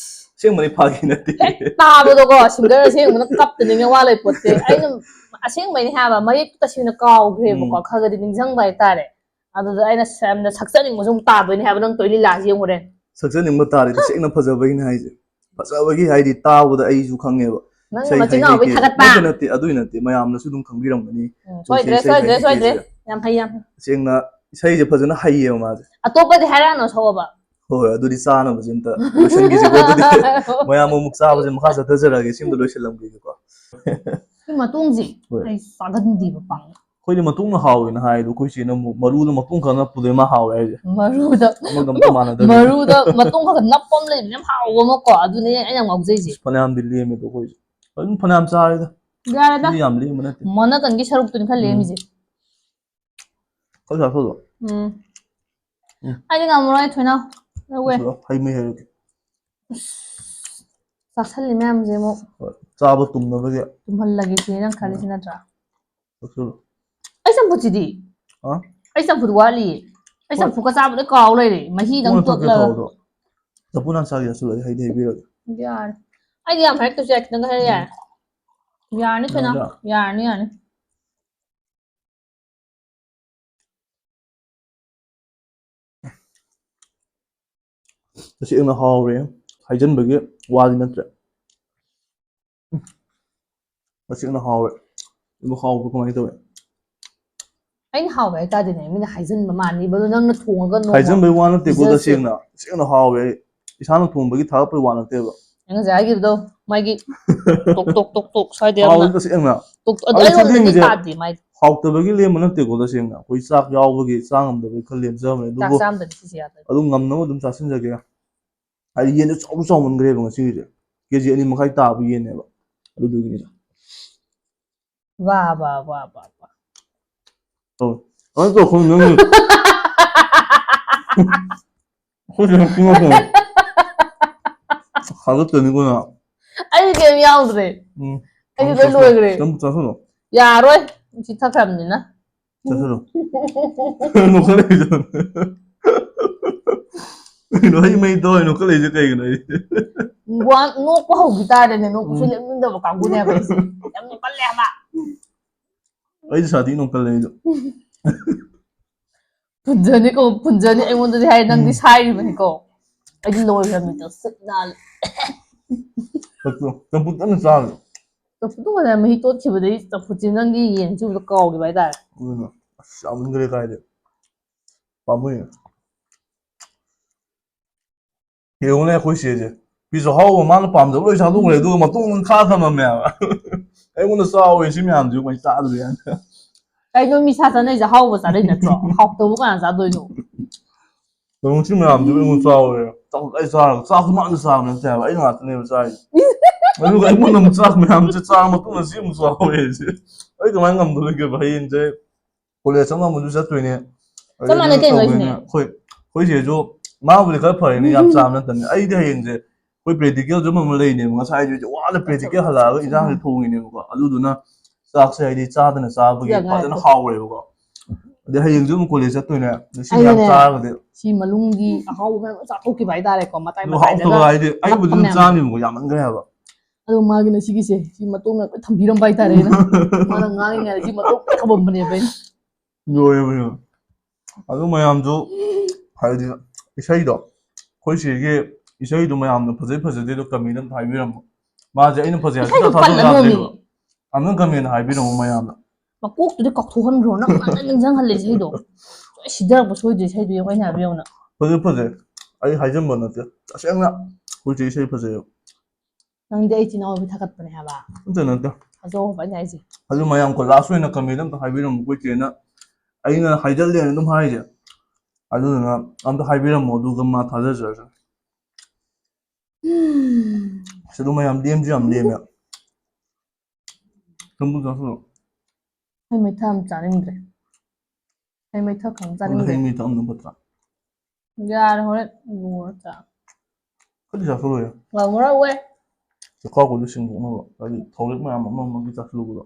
ꯑꯁꯦꯡꯕꯅꯤ ꯐꯥꯒꯤ ꯅꯠꯇꯦ ꯍꯦꯛ ꯇꯥꯕꯗꯣꯀꯣ ꯁꯤꯡꯒꯔ ꯑꯁꯦꯡꯕꯅ ꯀꯞꯇꯅꯤꯡꯉꯥꯏ ꯋꯥ ꯂꯩ ꯄꯣꯠꯇꯦ ꯑꯩꯅ ꯑꯁꯦꯡꯕꯩꯅꯦ ꯍꯥꯏꯕ ꯃꯌꯦꯛꯇꯨ ꯇꯁꯦꯡꯅ ꯀꯥꯎꯈ꯭ꯔꯦꯕꯀꯣ ꯎꯝ. ꯈꯔ ꯈꯔꯗꯤ ꯅꯤꯡꯁꯤꯡꯕ ꯍꯥꯏꯇꯥꯔꯦ ꯑꯗꯨꯗ ꯑꯩꯅ ꯌꯥꯝꯅ ꯁꯛꯆꯅꯤꯡꯕꯁꯨ ꯑꯃꯨꯛ ꯇꯥꯗꯣꯏꯅꯦ ꯍꯥꯏꯕ ꯅꯪ ꯇꯧꯔꯤ ꯂꯤꯂꯥꯁꯤ ꯌꯦꯡꯉꯨꯔꯦ ꯁꯛꯆꯅꯤꯡꯕ ꯇꯥꯔꯦ ꯇꯁꯦꯡꯅ ꯐꯖꯕꯒꯤꯅꯦ ꯍꯥꯏꯁꯦ ꯐꯖꯕꯒꯤ ꯍꯥꯏꯗꯤ ꯇꯥꯕꯗ ꯑꯩꯁꯨ ꯈꯪꯉꯦꯕ ꯅꯪ ꯏꯁꯩ ꯃꯆꯤꯟ ꯍꯩ ꯃꯅꯥꯎꯒꯤ ꯍꯩꯇꯦ ꯊꯥꯒꯠꯄ ꯅꯠꯇꯦ ꯅꯠꯇꯦ ꯑꯗꯨꯏ ꯅꯠꯇꯦ ꯃꯌꯥꯝꯅꯁꯨ ꯑꯗꯨꯝ ꯈꯪꯕꯤꯔꯝꯒꯅꯤ ꯎꯝ, ꯑꯩꯈꯣꯏꯁꯦ ꯁꯣꯏꯗ꯭ꯔꯦ ꯏꯁꯩ ꯁꯣꯏꯗ꯭ꯔꯦ ꯍꯩꯇꯦ ꯁꯣꯏꯗ꯭ꯔꯦ ꯍꯥꯏꯁꯦ ꯌꯥꯝ ꯐꯩ ꯌꯥꯝ ꯐꯩ ꯇꯁꯦꯡꯅ ꯏꯁꯩꯁꯦ ꯐꯖꯅ ꯍꯩꯌꯦꯕ ꯃꯥꯁꯦ ꯑꯇꯣꯞꯄꯗꯤ ꯍꯥꯏꯔꯛꯑꯅꯣ ꯁꯛꯑꯣꯕ ꯍꯣꯏ ꯍꯣꯏ ꯑꯗꯨꯗꯤ ꯆꯥꯅꯕꯁꯦ ꯑꯝꯇ ꯂꯣꯏꯁꯟꯈꯤꯁꯦꯀꯣ ꯑꯗꯨꯗꯤ ꯃꯌꯥꯝ ꯑꯃꯨꯛ ꯆꯥꯕꯁꯦ ꯃꯈꯥ ꯆꯠꯊꯖꯔꯛꯑꯒꯦ ꯁꯤꯝꯇ ꯂꯣꯏꯁꯤꯜꯂꯝꯒꯦꯀꯣ ꯁꯤ ꯃꯇꯣꯡꯁꯦ ꯍꯣꯏ. ꯑꯩ ꯆꯥꯒꯟꯗꯦꯕ ꯄꯥꯛꯅ ꯑꯩꯈꯣꯏꯗꯤ ꯃꯇꯣꯡꯅ ꯍꯥꯎꯋꯦꯅ ꯍꯥꯏ ꯑꯗꯣ ꯑꯩꯈꯣꯏ ꯆꯦꯅ ꯑꯃꯨꯛ ꯃꯔꯨꯗ ꯃꯇꯣꯡ ꯈꯔ ꯅꯞꯄꯗꯣ ꯃꯥ ꯍꯥꯎꯋꯦ ꯍꯥꯏꯁꯦ ꯃꯔꯨꯗ ꯑꯃꯒ ꯑꯃꯒ ꯃꯥꯟꯅꯗꯕꯅꯤ ꯃꯔꯨꯗ ꯃꯇꯣꯡ ꯈꯔ ꯈꯔ ꯅꯞꯄ ꯑꯃ ꯂꯩꯕꯅꯦ ꯌꯥꯝ ꯍꯥꯎꯕ ꯑꯃꯀꯣ ꯑꯗꯨꯅꯦ ꯑꯩꯅ ꯌꯥꯝ ꯉꯥꯎꯖꯩꯁꯦ ꯐꯅꯌꯥꯝꯗꯤ ꯂꯦꯝꯃꯦ ꯑꯗꯣ ꯑꯩꯈꯣꯏꯁꯦ ꯑꯗꯨꯝ ꯐꯅꯌꯥꯝ ꯆꯥꯔꯦꯗ ꯌꯥꯔꯦꯗ ꯑꯗꯨꯗꯤ ꯌꯥꯝ ꯂꯦꯝꯕ ꯅꯠꯇꯦ ꯃꯅꯥꯀꯟꯒꯤ ꯁꯔꯨꯛꯇꯨꯅꯤ ꯈꯔ ꯎꯝ. ꯂꯦꯝꯃꯤꯁꯦ ꯈꯔ ꯆꯥꯊꯣꯛꯑꯣ ꯎꯝ ꯎꯝ. ꯑꯩꯗꯤ ꯉꯝꯃꯔꯣꯏ ꯊꯣꯏꯅ ꯂꯧꯋꯦ ꯆꯥꯊꯣꯛꯑꯣ. ꯍꯩ ꯃꯍꯤ ꯍꯩꯔꯛꯀꯦ ꯆꯥꯁꯜꯂꯤ ꯃꯌꯥꯝꯁꯦ ꯑꯃꯨꯛ ꯍꯣꯏ. ꯆꯥꯕ ꯇꯨꯝꯅꯕꯒꯤ ꯇꯨꯝꯍꯜꯂꯒꯦ ꯁꯤꯅꯦ ꯅꯪ ꯈꯜꯂꯤꯁꯤ ꯅꯠꯇ꯭ꯔꯥ ꯆꯥꯁꯜꯂꯣ. ꯑꯩ ꯆꯝꯐꯨꯠꯁꯤꯗꯤ ꯍꯥ? ꯑꯩ ꯆꯝꯐꯨꯠ ꯋꯥꯠꯂꯤꯌꯦ ꯑꯩ ꯆꯝꯐꯨꯠꯀ ꯆꯥꯕ ꯂꯣꯏ ꯀꯥꯎ ꯂꯩꯔꯦ, ꯃꯍꯤꯗꯪ ꯀꯣꯟꯅ ꯊꯛꯀꯦ ꯇꯣꯠꯂꯒ꯫ ꯇꯧꯕꯗꯣ꯫ ꯆꯝꯐꯨꯠ ꯍꯥꯟꯅ ꯆꯥꯒꯦ, ꯑꯁꯨ ꯑꯩ ꯍꯩꯗꯤ ꯍꯩꯕꯤꯔꯒꯦ꯫ ꯌꯥꯔꯦ꯫ ꯑꯩꯗꯤ ꯌꯥꯝ ꯍꯥꯏꯔꯛꯇ꯭ꯔꯁꯨ ꯌꯥꯏ, ꯈꯤꯇꯪꯒ ꯍꯥꯏꯔꯛ ꯌꯥꯏ꯫ ꯌꯥꯔꯅꯤ ꯊꯣꯏꯅ꯫ ꯌꯥꯔꯗ꯭ꯔꯥ? ꯌꯥꯔꯅꯤ, ꯌꯥꯔꯅꯤ꯫ ꯇꯁꯦꯡꯅ ꯍꯥꯎꯔꯦ꯫ ꯍꯥꯏꯖꯤꯟꯕꯒꯤ ꯋꯥꯗꯤ ꯅꯠꯇ꯭ꯔꯦ꯫ ꯎꯝ꯫ ꯇꯁꯦꯡꯅ ꯍꯥꯎꯔꯦ꯫ ꯑꯗꯨꯕꯨ ꯍꯥꯎꯕ ꯀꯃꯥꯏꯅ ꯇꯧꯋꯦ? ꯑꯩꯅ ꯍꯥꯎꯕ ꯍꯥꯏꯇꯥꯔꯗꯤꯅꯦ, ꯃꯤꯅ ꯍꯥꯏꯖꯤꯟꯕ ꯃꯥꯟꯅꯤꯕ, ꯑꯗꯣ ꯅꯪꯅ ꯊꯣꯡꯉꯒ ꯅꯣꯡꯃ ꯍꯥꯏꯖꯤꯟꯕꯩ ꯋꯥ ꯅꯠꯇꯦꯀꯣ, ꯄꯤꯖꯁꯦ꯫ ꯇꯁꯦꯡꯅ꯫ ꯇꯁꯦꯡꯅ ꯍꯥꯎꯋꯦ ꯑꯩ꯫ ꯏꯁꯥꯅ ꯊꯣꯡꯕꯒꯤ ꯊꯥꯒꯠꯄꯩ ꯋꯥ ꯅꯠꯇꯦꯕ꯫ ꯑꯩ ꯉꯁꯥꯏ ꯍꯥꯏꯈꯤꯕꯗꯣ, ꯃꯥꯒꯤ ꯇꯣꯛ, ꯇꯣꯛ, ꯇꯣꯛ, ꯇꯣꯛ, ꯁ꯭ꯋꯥꯏꯗ ꯌꯥꯝꯅ ꯍꯥꯎꯋꯦ ꯇꯁꯦꯡꯅ꯫ ꯇꯣꯛ, ꯇꯣꯛ, ꯑꯗꯣ ꯑꯩ ꯑꯩꯉꯣꯟꯗꯗꯤ ꯂꯦꯝꯃꯤꯁꯦ ꯇꯥꯗꯦ ꯃꯥꯏꯗꯣ꯫ ꯍꯥꯎꯇꯕꯒꯤ ꯂꯦꯝꯕ ꯅꯠꯇꯦꯀꯣ, ꯇꯁꯦꯡꯅ꯫ ꯑꯩꯈꯣꯏ ꯆꯥꯛ ꯌꯥꯎꯕꯒꯤ ꯆꯥ ꯉꯝꯗꯕꯒꯤ ꯈꯔ ꯂꯦꯝꯖꯕꯅꯦ꯫ ꯆꯥꯛ ꯑꯗꯨꯕꯨ ꯆꯥꯝꯗꯗꯤ ꯁꯤꯁꯦ ꯌꯥꯗꯦ꯫ ꯑꯗꯨꯝ ꯉꯝꯅꯕ ꯑꯗꯨꯝ ꯆꯥꯁꯤꯟꯖꯒꯦ꯫ ꯍꯥꯏꯗꯤ ꯌꯦꯟꯗꯣ ꯆꯥꯎꯁꯨ ꯆꯥꯎꯃꯟꯈ꯭ꯔꯦꯕ ꯉꯁꯤꯒꯤꯁꯦ꯫ ꯀꯦ ꯖꯤ ꯑꯅꯤ ꯃꯈꯥꯏ ꯇꯥꯕ ꯌꯦꯟꯅꯦꯕ꯫ ꯑꯗꯨꯗꯨꯒꯤꯅꯤꯗ꯫ ꯋꯥ, ꯋꯥ, ꯋꯥ, ꯋꯥ, ꯋꯥ꯫ ꯑꯧ꯫ ꯀꯃꯥꯏꯅ ꯇꯧ? ꯑꯩꯈꯣꯏ ꯅꯪꯒꯤ ꯑꯩꯈꯣꯏ ꯁꯤꯗ ꯄꯨꯡ ꯑꯍꯨꯝ꯫ ꯍꯥꯒꯠꯀꯅꯤꯀꯣ ꯅꯪ꯫ ꯑꯩꯗꯤ ꯀꯩꯝ ꯌꯥꯎꯗ꯭ꯔꯦ꯫ ꯎꯝ꯫ ꯑꯩꯗꯤ ꯂꯣꯏ ꯂꯣꯏꯈ꯭ꯔꯦ꯫ ꯅꯪ ꯆꯥꯁꯜꯂꯣ꯫ ꯌꯥꯔꯣꯏ꯫ ꯁꯤ ꯊꯛꯈ꯭ꯔꯕꯅꯤꯅ꯫ ꯆꯠꯁꯜꯂꯣ꯫ ꯅꯣꯛꯈꯠꯂꯛꯏꯗꯣ꯫ ꯀꯩꯅꯣ, ꯍꯩ ꯃꯍꯤ ꯇꯧꯔ ꯅꯣꯛꯈꯠꯂꯛꯏꯁꯦ ꯀꯩꯒꯤꯅꯣ ꯑꯩ? ꯋꯥ-, ꯅꯣꯛꯄ ꯍꯧꯈꯤ ꯇꯥꯔꯦꯅꯦ, ꯅꯣꯛꯄꯁꯨ ꯎꯝ꯫ ꯂꯦꯞꯅꯤꯡꯗꯕ ꯀꯥꯡꯕꯨꯅꯦꯕ ꯑꯩꯁꯦ꯫ ꯌꯥꯝ ꯅꯣꯛꯀꯜꯂꯦ ꯍꯥꯏꯕ꯫ ꯑꯩꯁꯨ ꯁꯥꯊꯤ ꯅꯣꯛꯀꯜꯂꯦ ꯑꯩꯁꯨ꯫ ꯐꯨꯟꯖꯅꯤꯀꯣ, ꯐꯨꯟꯖꯅꯤ꯫ ꯑꯩꯉꯣꯟꯗꯗꯤ ꯍꯥꯏ, ꯅꯪꯗꯤ ꯎꯝ꯫ ꯁꯥꯏꯔꯤꯕꯅꯤꯀꯣ꯫ ꯑꯩꯗꯤ ꯂꯣꯏꯈ꯭ꯔꯕꯅꯤꯀꯣ, ꯁꯤꯠ ꯅꯥꯜꯂꯦ꯫ ꯆꯝꯐꯨꯠ, ꯆꯝꯐꯨꯠ ꯀꯟꯅ ꯆꯥꯔꯤ꯫ ꯆꯝꯐꯨꯠꯇꯨ ꯐꯖꯅ ꯃꯍꯤ ꯇꯣꯠꯈꯤꯕꯗꯩ ꯆꯝꯐꯨꯠꯁꯦ ꯅꯪꯒꯤ ꯌꯦꯟ ꯆꯨꯕꯗ ꯀꯥꯎꯈꯤꯕ ꯍꯥꯏꯇꯥꯔꯦ꯫ ꯑꯗꯨꯅ ꯑꯁ ꯌꯥꯝꯃꯟꯈ꯭ꯔꯦ ꯀꯥꯏꯗꯩ꯫ ꯄꯥꯝꯃꯨꯏ꯫ ꯌꯦꯡꯉꯨꯅꯦ ꯑꯩꯈꯣꯏ ꯆꯦꯁꯦ꯫ ꯄꯤꯁ ꯑꯍꯥꯎꯕ ꯃꯥꯅ ꯄꯥꯝꯖꯕ ꯂꯣꯏ ꯆꯥꯊꯣꯛꯈ꯭ꯔꯦ, ꯑꯗꯨꯒ ꯃꯇꯣꯡ ꯈꯥ ꯊꯝꯃꯝꯃꯦ ꯍꯥꯏꯕ꯫ ꯑꯩꯉꯣꯟꯗ ꯆꯥꯎꯋꯦ ꯁꯤ ꯃꯌꯥꯝꯁꯦ ꯀꯃꯥꯏꯅ ꯆꯥꯗꯣꯏꯅꯣ? ꯀꯩꯅꯣ ꯃꯤ ꯁꯥ ꯆꯥꯅꯩꯁꯦ ꯑꯍꯥꯎꯕ ꯆꯥꯅꯩ ꯅꯠꯇ꯭ꯔꯣ? ꯍꯥꯎꯇꯕ ꯀꯅꯥ ꯆꯥꯗꯣꯏꯅꯣ? ꯀꯩꯅꯣ ꯁꯤ ꯃꯌꯥꯝꯁꯦ ꯑꯩꯉꯣꯟꯗ ꯆꯥꯎꯋꯦ꯫ ꯆꯥꯛ ꯑꯩ ꯆꯥꯔꯒ ꯆꯥꯛꯁꯨ ꯃꯥꯅ ꯆꯥꯕ ꯅꯠꯇꯦ ꯍꯥꯏꯕ, ꯑꯩ ꯉꯥꯛꯇꯅꯦꯕ ꯆꯥꯔꯤꯁꯦ꯫ ꯑꯗꯨꯒ ꯑꯩꯉꯣꯟꯗ ꯑꯃꯨꯛ ꯆꯥꯛ ꯃꯌꯥꯝꯁꯦ ꯆꯥꯔ ꯃꯇꯨꯡꯗ ꯁꯤ ꯑꯃꯨꯛ ꯆꯥꯎꯋꯦ ꯁꯤ꯫ ꯑꯩ ꯀꯃꯥꯏꯅ ꯉꯝꯗꯣꯔꯤꯒꯦꯕ ꯍꯌꯦꯡꯁꯦ? ꯀꯣꯂꯦꯖ ꯑꯃꯃꯨꯛꯁꯨ ꯆꯠꯇꯣꯏꯅꯦ꯫ ꯆꯞ ꯃꯥꯟꯅꯩ ꯑꯗꯩ ꯀꯩꯅꯣ ꯇꯧꯗꯣꯏꯅꯦ꯫ ꯁꯤꯅꯦ꯫ ꯑꯩꯈꯣꯏ, ꯑꯩꯈꯣꯏ ꯆꯦꯁꯨ ꯃꯥꯕꯨꯗꯤ ꯈꯔ ꯐꯔꯦꯅꯦ, ꯌꯥꯝ ꯆꯥꯕ ꯅꯠꯇꯕꯅꯤ꯫ ꯑꯩꯗꯤ ꯍꯌꯦꯡꯁꯦ ꯑꯩꯈꯣꯏ practical ꯁꯨ ꯑꯃ ꯑꯃ ꯂꯩꯅꯦꯕ꯫ ꯉꯁꯥꯏꯁꯨ ꯑꯩꯁꯦ ꯋꯥꯅ practical ꯍꯜꯂꯛꯑꯒ ꯏꯟꯖꯥꯡꯁꯦ ꯊꯣꯡꯉꯤꯅꯦꯕꯀꯣ꯫ ꯑꯗꯨꯗꯨꯅ ꯆꯥꯛꯁꯦ ꯍꯥꯏꯗꯤ ꯆꯥꯗꯅ ꯆꯥꯕꯒꯤ ꯌꯥꯝ ꯐꯖꯅ ꯉꯥꯏꯈꯣ꯫ ꯍꯥꯎꯔꯦꯕꯀꯣ꯫ ꯑꯗꯩ ꯍꯌꯦꯡꯁꯨ ꯑꯃꯨꯛ ꯀꯣꯂꯦꯖ ꯆꯠꯇꯣꯏꯅꯦ꯫ ꯑꯗꯩ ꯁꯤ ꯃꯌꯥꯝ ꯑꯩꯅꯅꯦ꯫ ꯆꯥꯔꯒꯗꯤ ꯁꯤ ꯃꯅꯨꯡꯒꯤ ꯑꯍꯥꯎꯕ ꯃꯌꯥꯝ ꯂꯣꯏ ꯆꯥꯊꯣꯛꯈꯤꯕ ꯍꯥꯏꯇꯥꯔꯦꯀꯣ, ꯃꯇꯥꯏ ꯑꯗꯨ ꯃꯇꯥꯏꯗꯒ ꯍꯥꯎꯇꯕ ꯍꯥꯏꯗꯤ ꯑꯩꯕꯨꯗꯤ ꯑꯗꯨꯝ ꯅꯞꯄ ꯃꯌꯥꯝ꯫ ꯆꯥꯅꯤꯕꯀꯣ, ꯌꯥꯝꯃꯟꯈ꯭ꯔꯦ ꯍꯥꯏꯕ꯫ ꯑꯗꯣ ꯃꯥꯒꯤꯅ ꯁꯤꯒꯤꯁꯦ, ꯁꯤ ꯃꯇꯣꯡꯅ ꯂꯣꯏ ꯊꯝꯕꯤꯔꯝꯕ ꯍꯥꯏꯇꯥꯔꯦ ꯑꯩꯅ꯫ ꯃꯥꯅ ꯉꯥꯡꯉꯤꯉꯩꯗ ꯁꯤ ꯃꯇꯣꯡ ꯂꯣꯏ ꯊꯝꯃꯝꯕꯅꯦꯕ ꯑꯩꯅ꯫ ꯂꯣꯏꯔꯕꯅꯦ꯫ ꯑꯗꯨ ꯃꯌꯥꯝꯁꯨ ꯍꯥꯏꯗꯤ ꯏꯁꯩꯗꯣ ꯑꯩꯈꯣꯏ ꯁꯤꯒꯤ ꯏꯁꯩꯗꯣ ꯃꯌꯥꯝꯅ ꯐꯖꯩ ꯐꯖꯗꯦꯗꯣ ꯀꯃꯦꯟ ꯑꯝꯇ ꯍꯥꯏꯕꯤꯔꯝꯃꯣ꯫ ꯃꯥꯁꯦ ꯑꯩꯅ ꯐꯖꯩ ꯍꯥꯏꯕ ꯏꯁꯩꯗꯣ ꯁꯨꯡꯊꯥ ꯊꯥꯖꯕ ꯄꯜꯂꯅꯣꯃꯤ꯫ ꯌꯥꯗꯦꯕ꯫ ꯑꯝꯇꯪ ꯀꯃꯦꯟ ꯍꯥꯏꯕꯤꯔꯝꯃꯣ ꯃꯌꯥꯝꯅ꯫ ꯃꯀꯣꯛꯇꯨꯗꯤ ꯀꯥꯎꯊꯣꯛꯍꯟꯈ꯭ꯔꯣ, ꯅꯪ ꯉꯥꯛꯇ ꯅꯤꯡꯁꯤꯡꯍꯜꯂꯦ ꯏꯁꯩꯗꯣ꯫ ꯂꯣꯏ ꯁꯤꯊꯔꯛꯄ ꯁꯣꯏꯗ꯭ꯔꯦ ꯏꯁꯩꯗꯣ ꯌꯦꯡꯉꯣ, ꯑꯩꯅ ꯍꯥꯏꯕ ꯌꯦꯡꯉꯣ ꯅꯪ꯫ ꯐꯖꯩ ꯐꯖꯩ꯫ ꯑꯩ ꯍꯥꯏꯖꯟꯕ ꯅꯠꯇꯦ꯫ ꯇꯁꯦꯡꯅ ꯑꯩꯈꯣꯏ ꯆꯦ ꯏꯁꯩ ꯐꯖꯩꯌꯦꯕ꯫ ꯅꯪꯗꯤ ꯑꯩ ꯏꯆꯤꯟ ꯏꯅꯥꯎ ꯑꯣꯏꯕꯩ ꯊꯥꯒꯠꯄꯅꯦ ꯍꯥꯏꯕ꯫ ꯅꯠꯇꯦ ꯅꯠꯇꯦ꯫ ꯊꯥꯖꯧ ꯍꯥꯏꯕ ꯑꯩꯅ ꯍꯥꯏꯁꯦ꯫ ꯑꯗꯨ ꯃꯌꯥꯝ ꯀꯣ ꯂꯥꯁ ꯑꯣꯏꯅ ꯀꯃꯦꯟ ꯑꯝꯇ ꯍꯥꯏꯕꯤꯔꯝꯃꯣ ꯑꯩꯈꯣꯏ ꯆꯦꯅ꯫ ꯑꯩꯅ ꯍꯥꯏꯖꯜꯂꯦꯅ ꯑꯗꯨꯝ ꯍꯥꯏꯔꯤꯁꯦ꯫ ꯑꯗꯨꯗꯨꯅ ꯑꯝꯇ ꯍꯥꯏꯕꯤꯔꯝꯃꯣ ꯑꯗꯨꯒ ꯃꯥ ꯊꯥꯖꯖꯔꯁꯅꯤ꯫ ꯑꯁ ꯑꯗꯨ ꯃꯌꯥꯝ ꯂꯦꯝꯁꯨ ꯌꯥꯝ ꯂꯦꯝꯃꯦ꯫ ꯆꯝꯐꯨꯠ ꯆꯥꯁꯤꯜꯂꯣ꯫ ꯍꯩ ꯃꯩꯊꯥ ꯑꯃ ꯆꯥꯅꯤꯡꯗ꯭ꯔꯦ꯫ ꯍꯩ ꯃꯩꯊꯥ ꯈꯪ ꯅꯪ ꯆꯥꯅꯤꯡꯗ꯭ꯔꯦ꯫ ꯍꯩ ꯃꯩ ꯊꯛꯑꯝꯕꯅ ꯐꯠꯇ꯭ꯔꯥ? ꯌꯥꯔꯦ, ꯍꯣꯔꯦꯟ ꯂꯣꯏꯔ ꯆꯥ꯫ ꯈꯔꯗꯤ ꯆꯥꯁꯤꯜꯂꯣ ꯌꯥ꯫ ꯉꯝꯃꯔꯣꯏ꯫ ꯆꯈꯥꯎꯒꯗꯣ ꯁꯦꯡꯗꯣꯛꯅꯕ꯫ ꯍꯥꯏꯗꯤ ꯊꯥꯎꯔꯦꯛ ꯃꯌꯥꯝ ꯑꯃ ꯑꯃꯒꯤ ꯆꯥꯁꯤꯜꯂꯨꯕꯗꯣ꯫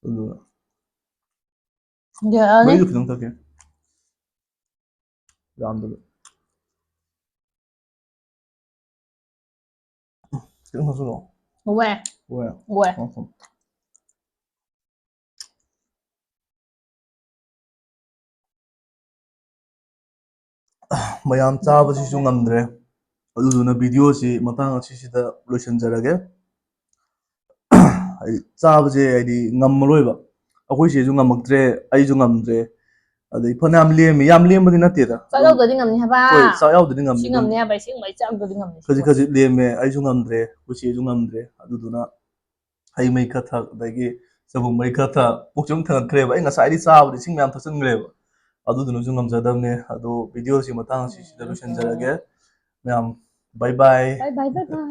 ꯑꯗꯨꯅ꯫ ꯌꯥꯔꯅꯤ꯫ ꯃꯍꯤꯗꯣ ꯈꯤꯇꯪ ꯊꯛꯀꯦ꯫ ꯌꯥꯝꯗꯕ꯫ ꯈꯤꯇꯪ ꯊꯛꯆꯜꯂꯣ꯫ ꯋꯦ꯫ ꯋꯦ꯫ ꯋꯦ꯫ ꯉꯥꯏꯈꯣ꯫ ꯃꯌꯥꯝ ꯆꯥꯕꯁꯤꯁꯨ ꯉꯝꯗ꯭ꯔꯦ꯫ ꯑꯗꯨꯗꯨꯅ ꯚꯤꯗꯤꯑꯣꯁꯤ ꯃꯇꯥꯡ ꯑꯁꯤꯁꯤꯗ ꯂꯣꯏꯁꯤꯟꯖꯔꯒꯦ꯫ ꯍꯥꯏꯗꯤ ꯆꯥꯕꯁꯦ ꯍꯥꯏꯗꯤ ꯉꯝꯃꯔꯣꯏꯕ꯫ ꯑꯩꯈꯣꯏ ꯆꯦꯁꯨ ꯉꯝꯃꯛꯇ꯭ꯔꯦ, ꯑꯩꯁꯨ ꯉꯝꯗ꯭ꯔꯦ꯫ ꯑꯗꯩ ꯐꯅꯌꯥꯝ ꯂꯦꯝꯃꯤ, ꯌꯥꯝ ꯂꯦꯝꯕꯗꯤ ꯅꯠꯇꯦꯗ꯫ ꯆꯥꯛ ꯑꯗꯨꯝ ꯌꯥꯎꯗ꯭ꯔꯗꯤ ꯉꯝꯅꯤ ꯍꯥꯏꯕ꯫ ꯍꯣꯏ, ꯆꯥꯛ ꯌꯥꯎꯗ꯭ꯔꯗꯤ ꯉꯝꯅꯤ꯫ ꯁꯤ ꯑꯗꯨꯝ ꯉꯝꯅꯤ ꯍꯥꯏꯕ, ꯑꯁꯦꯡꯕ ꯑꯩ ꯆꯥꯛ ꯌꯥꯎꯗ꯭ꯔꯗꯤ ꯉꯝꯅꯤ꯫ ꯈꯖꯤꯛ ꯈꯖꯤꯛ ꯂꯦꯝꯃꯦ, ꯑꯩꯁꯨ ꯉꯝꯗ꯭ꯔꯦ, ꯑꯩꯈꯣꯏ ꯆꯦꯁꯨ ꯉꯝꯗ꯭ꯔꯦ꯫ ꯑꯗꯨꯗꯨꯅ ꯍꯩ ꯃꯍꯤ ꯈꯔ ꯊꯛ, ꯑꯗꯒꯤ ꯆꯕꯨꯝ ꯃꯍꯤ ꯈꯔ ꯊꯛ, ꯄꯨꯛꯁꯦ ꯑꯗꯨꯝ ꯊꯟꯒꯠꯈ꯭ꯔꯦꯕ꯫ ꯑꯩ ꯉꯁꯥꯏꯗꯤ ꯆꯥꯕꯗ ꯏꯁꯤꯡ ꯃꯌꯥꯝ ꯊꯛꯆꯟꯈ꯭ꯔꯦꯕ꯫ ꯑꯗꯨꯗꯨꯅꯁꯨ ꯉꯝꯖꯗꯕꯅꯦ꯫ ꯑꯗꯣ ꯚꯤꯗꯤꯑꯣꯁꯤ ꯃꯇꯥꯡ ꯑꯁꯤꯁꯤꯗ ꯂꯣꯏꯁꯤꯟꯖꯔꯒꯦ꯫ ꯃꯌꯥꯝ, bye bye꯫ Bye bye, bye bye꯫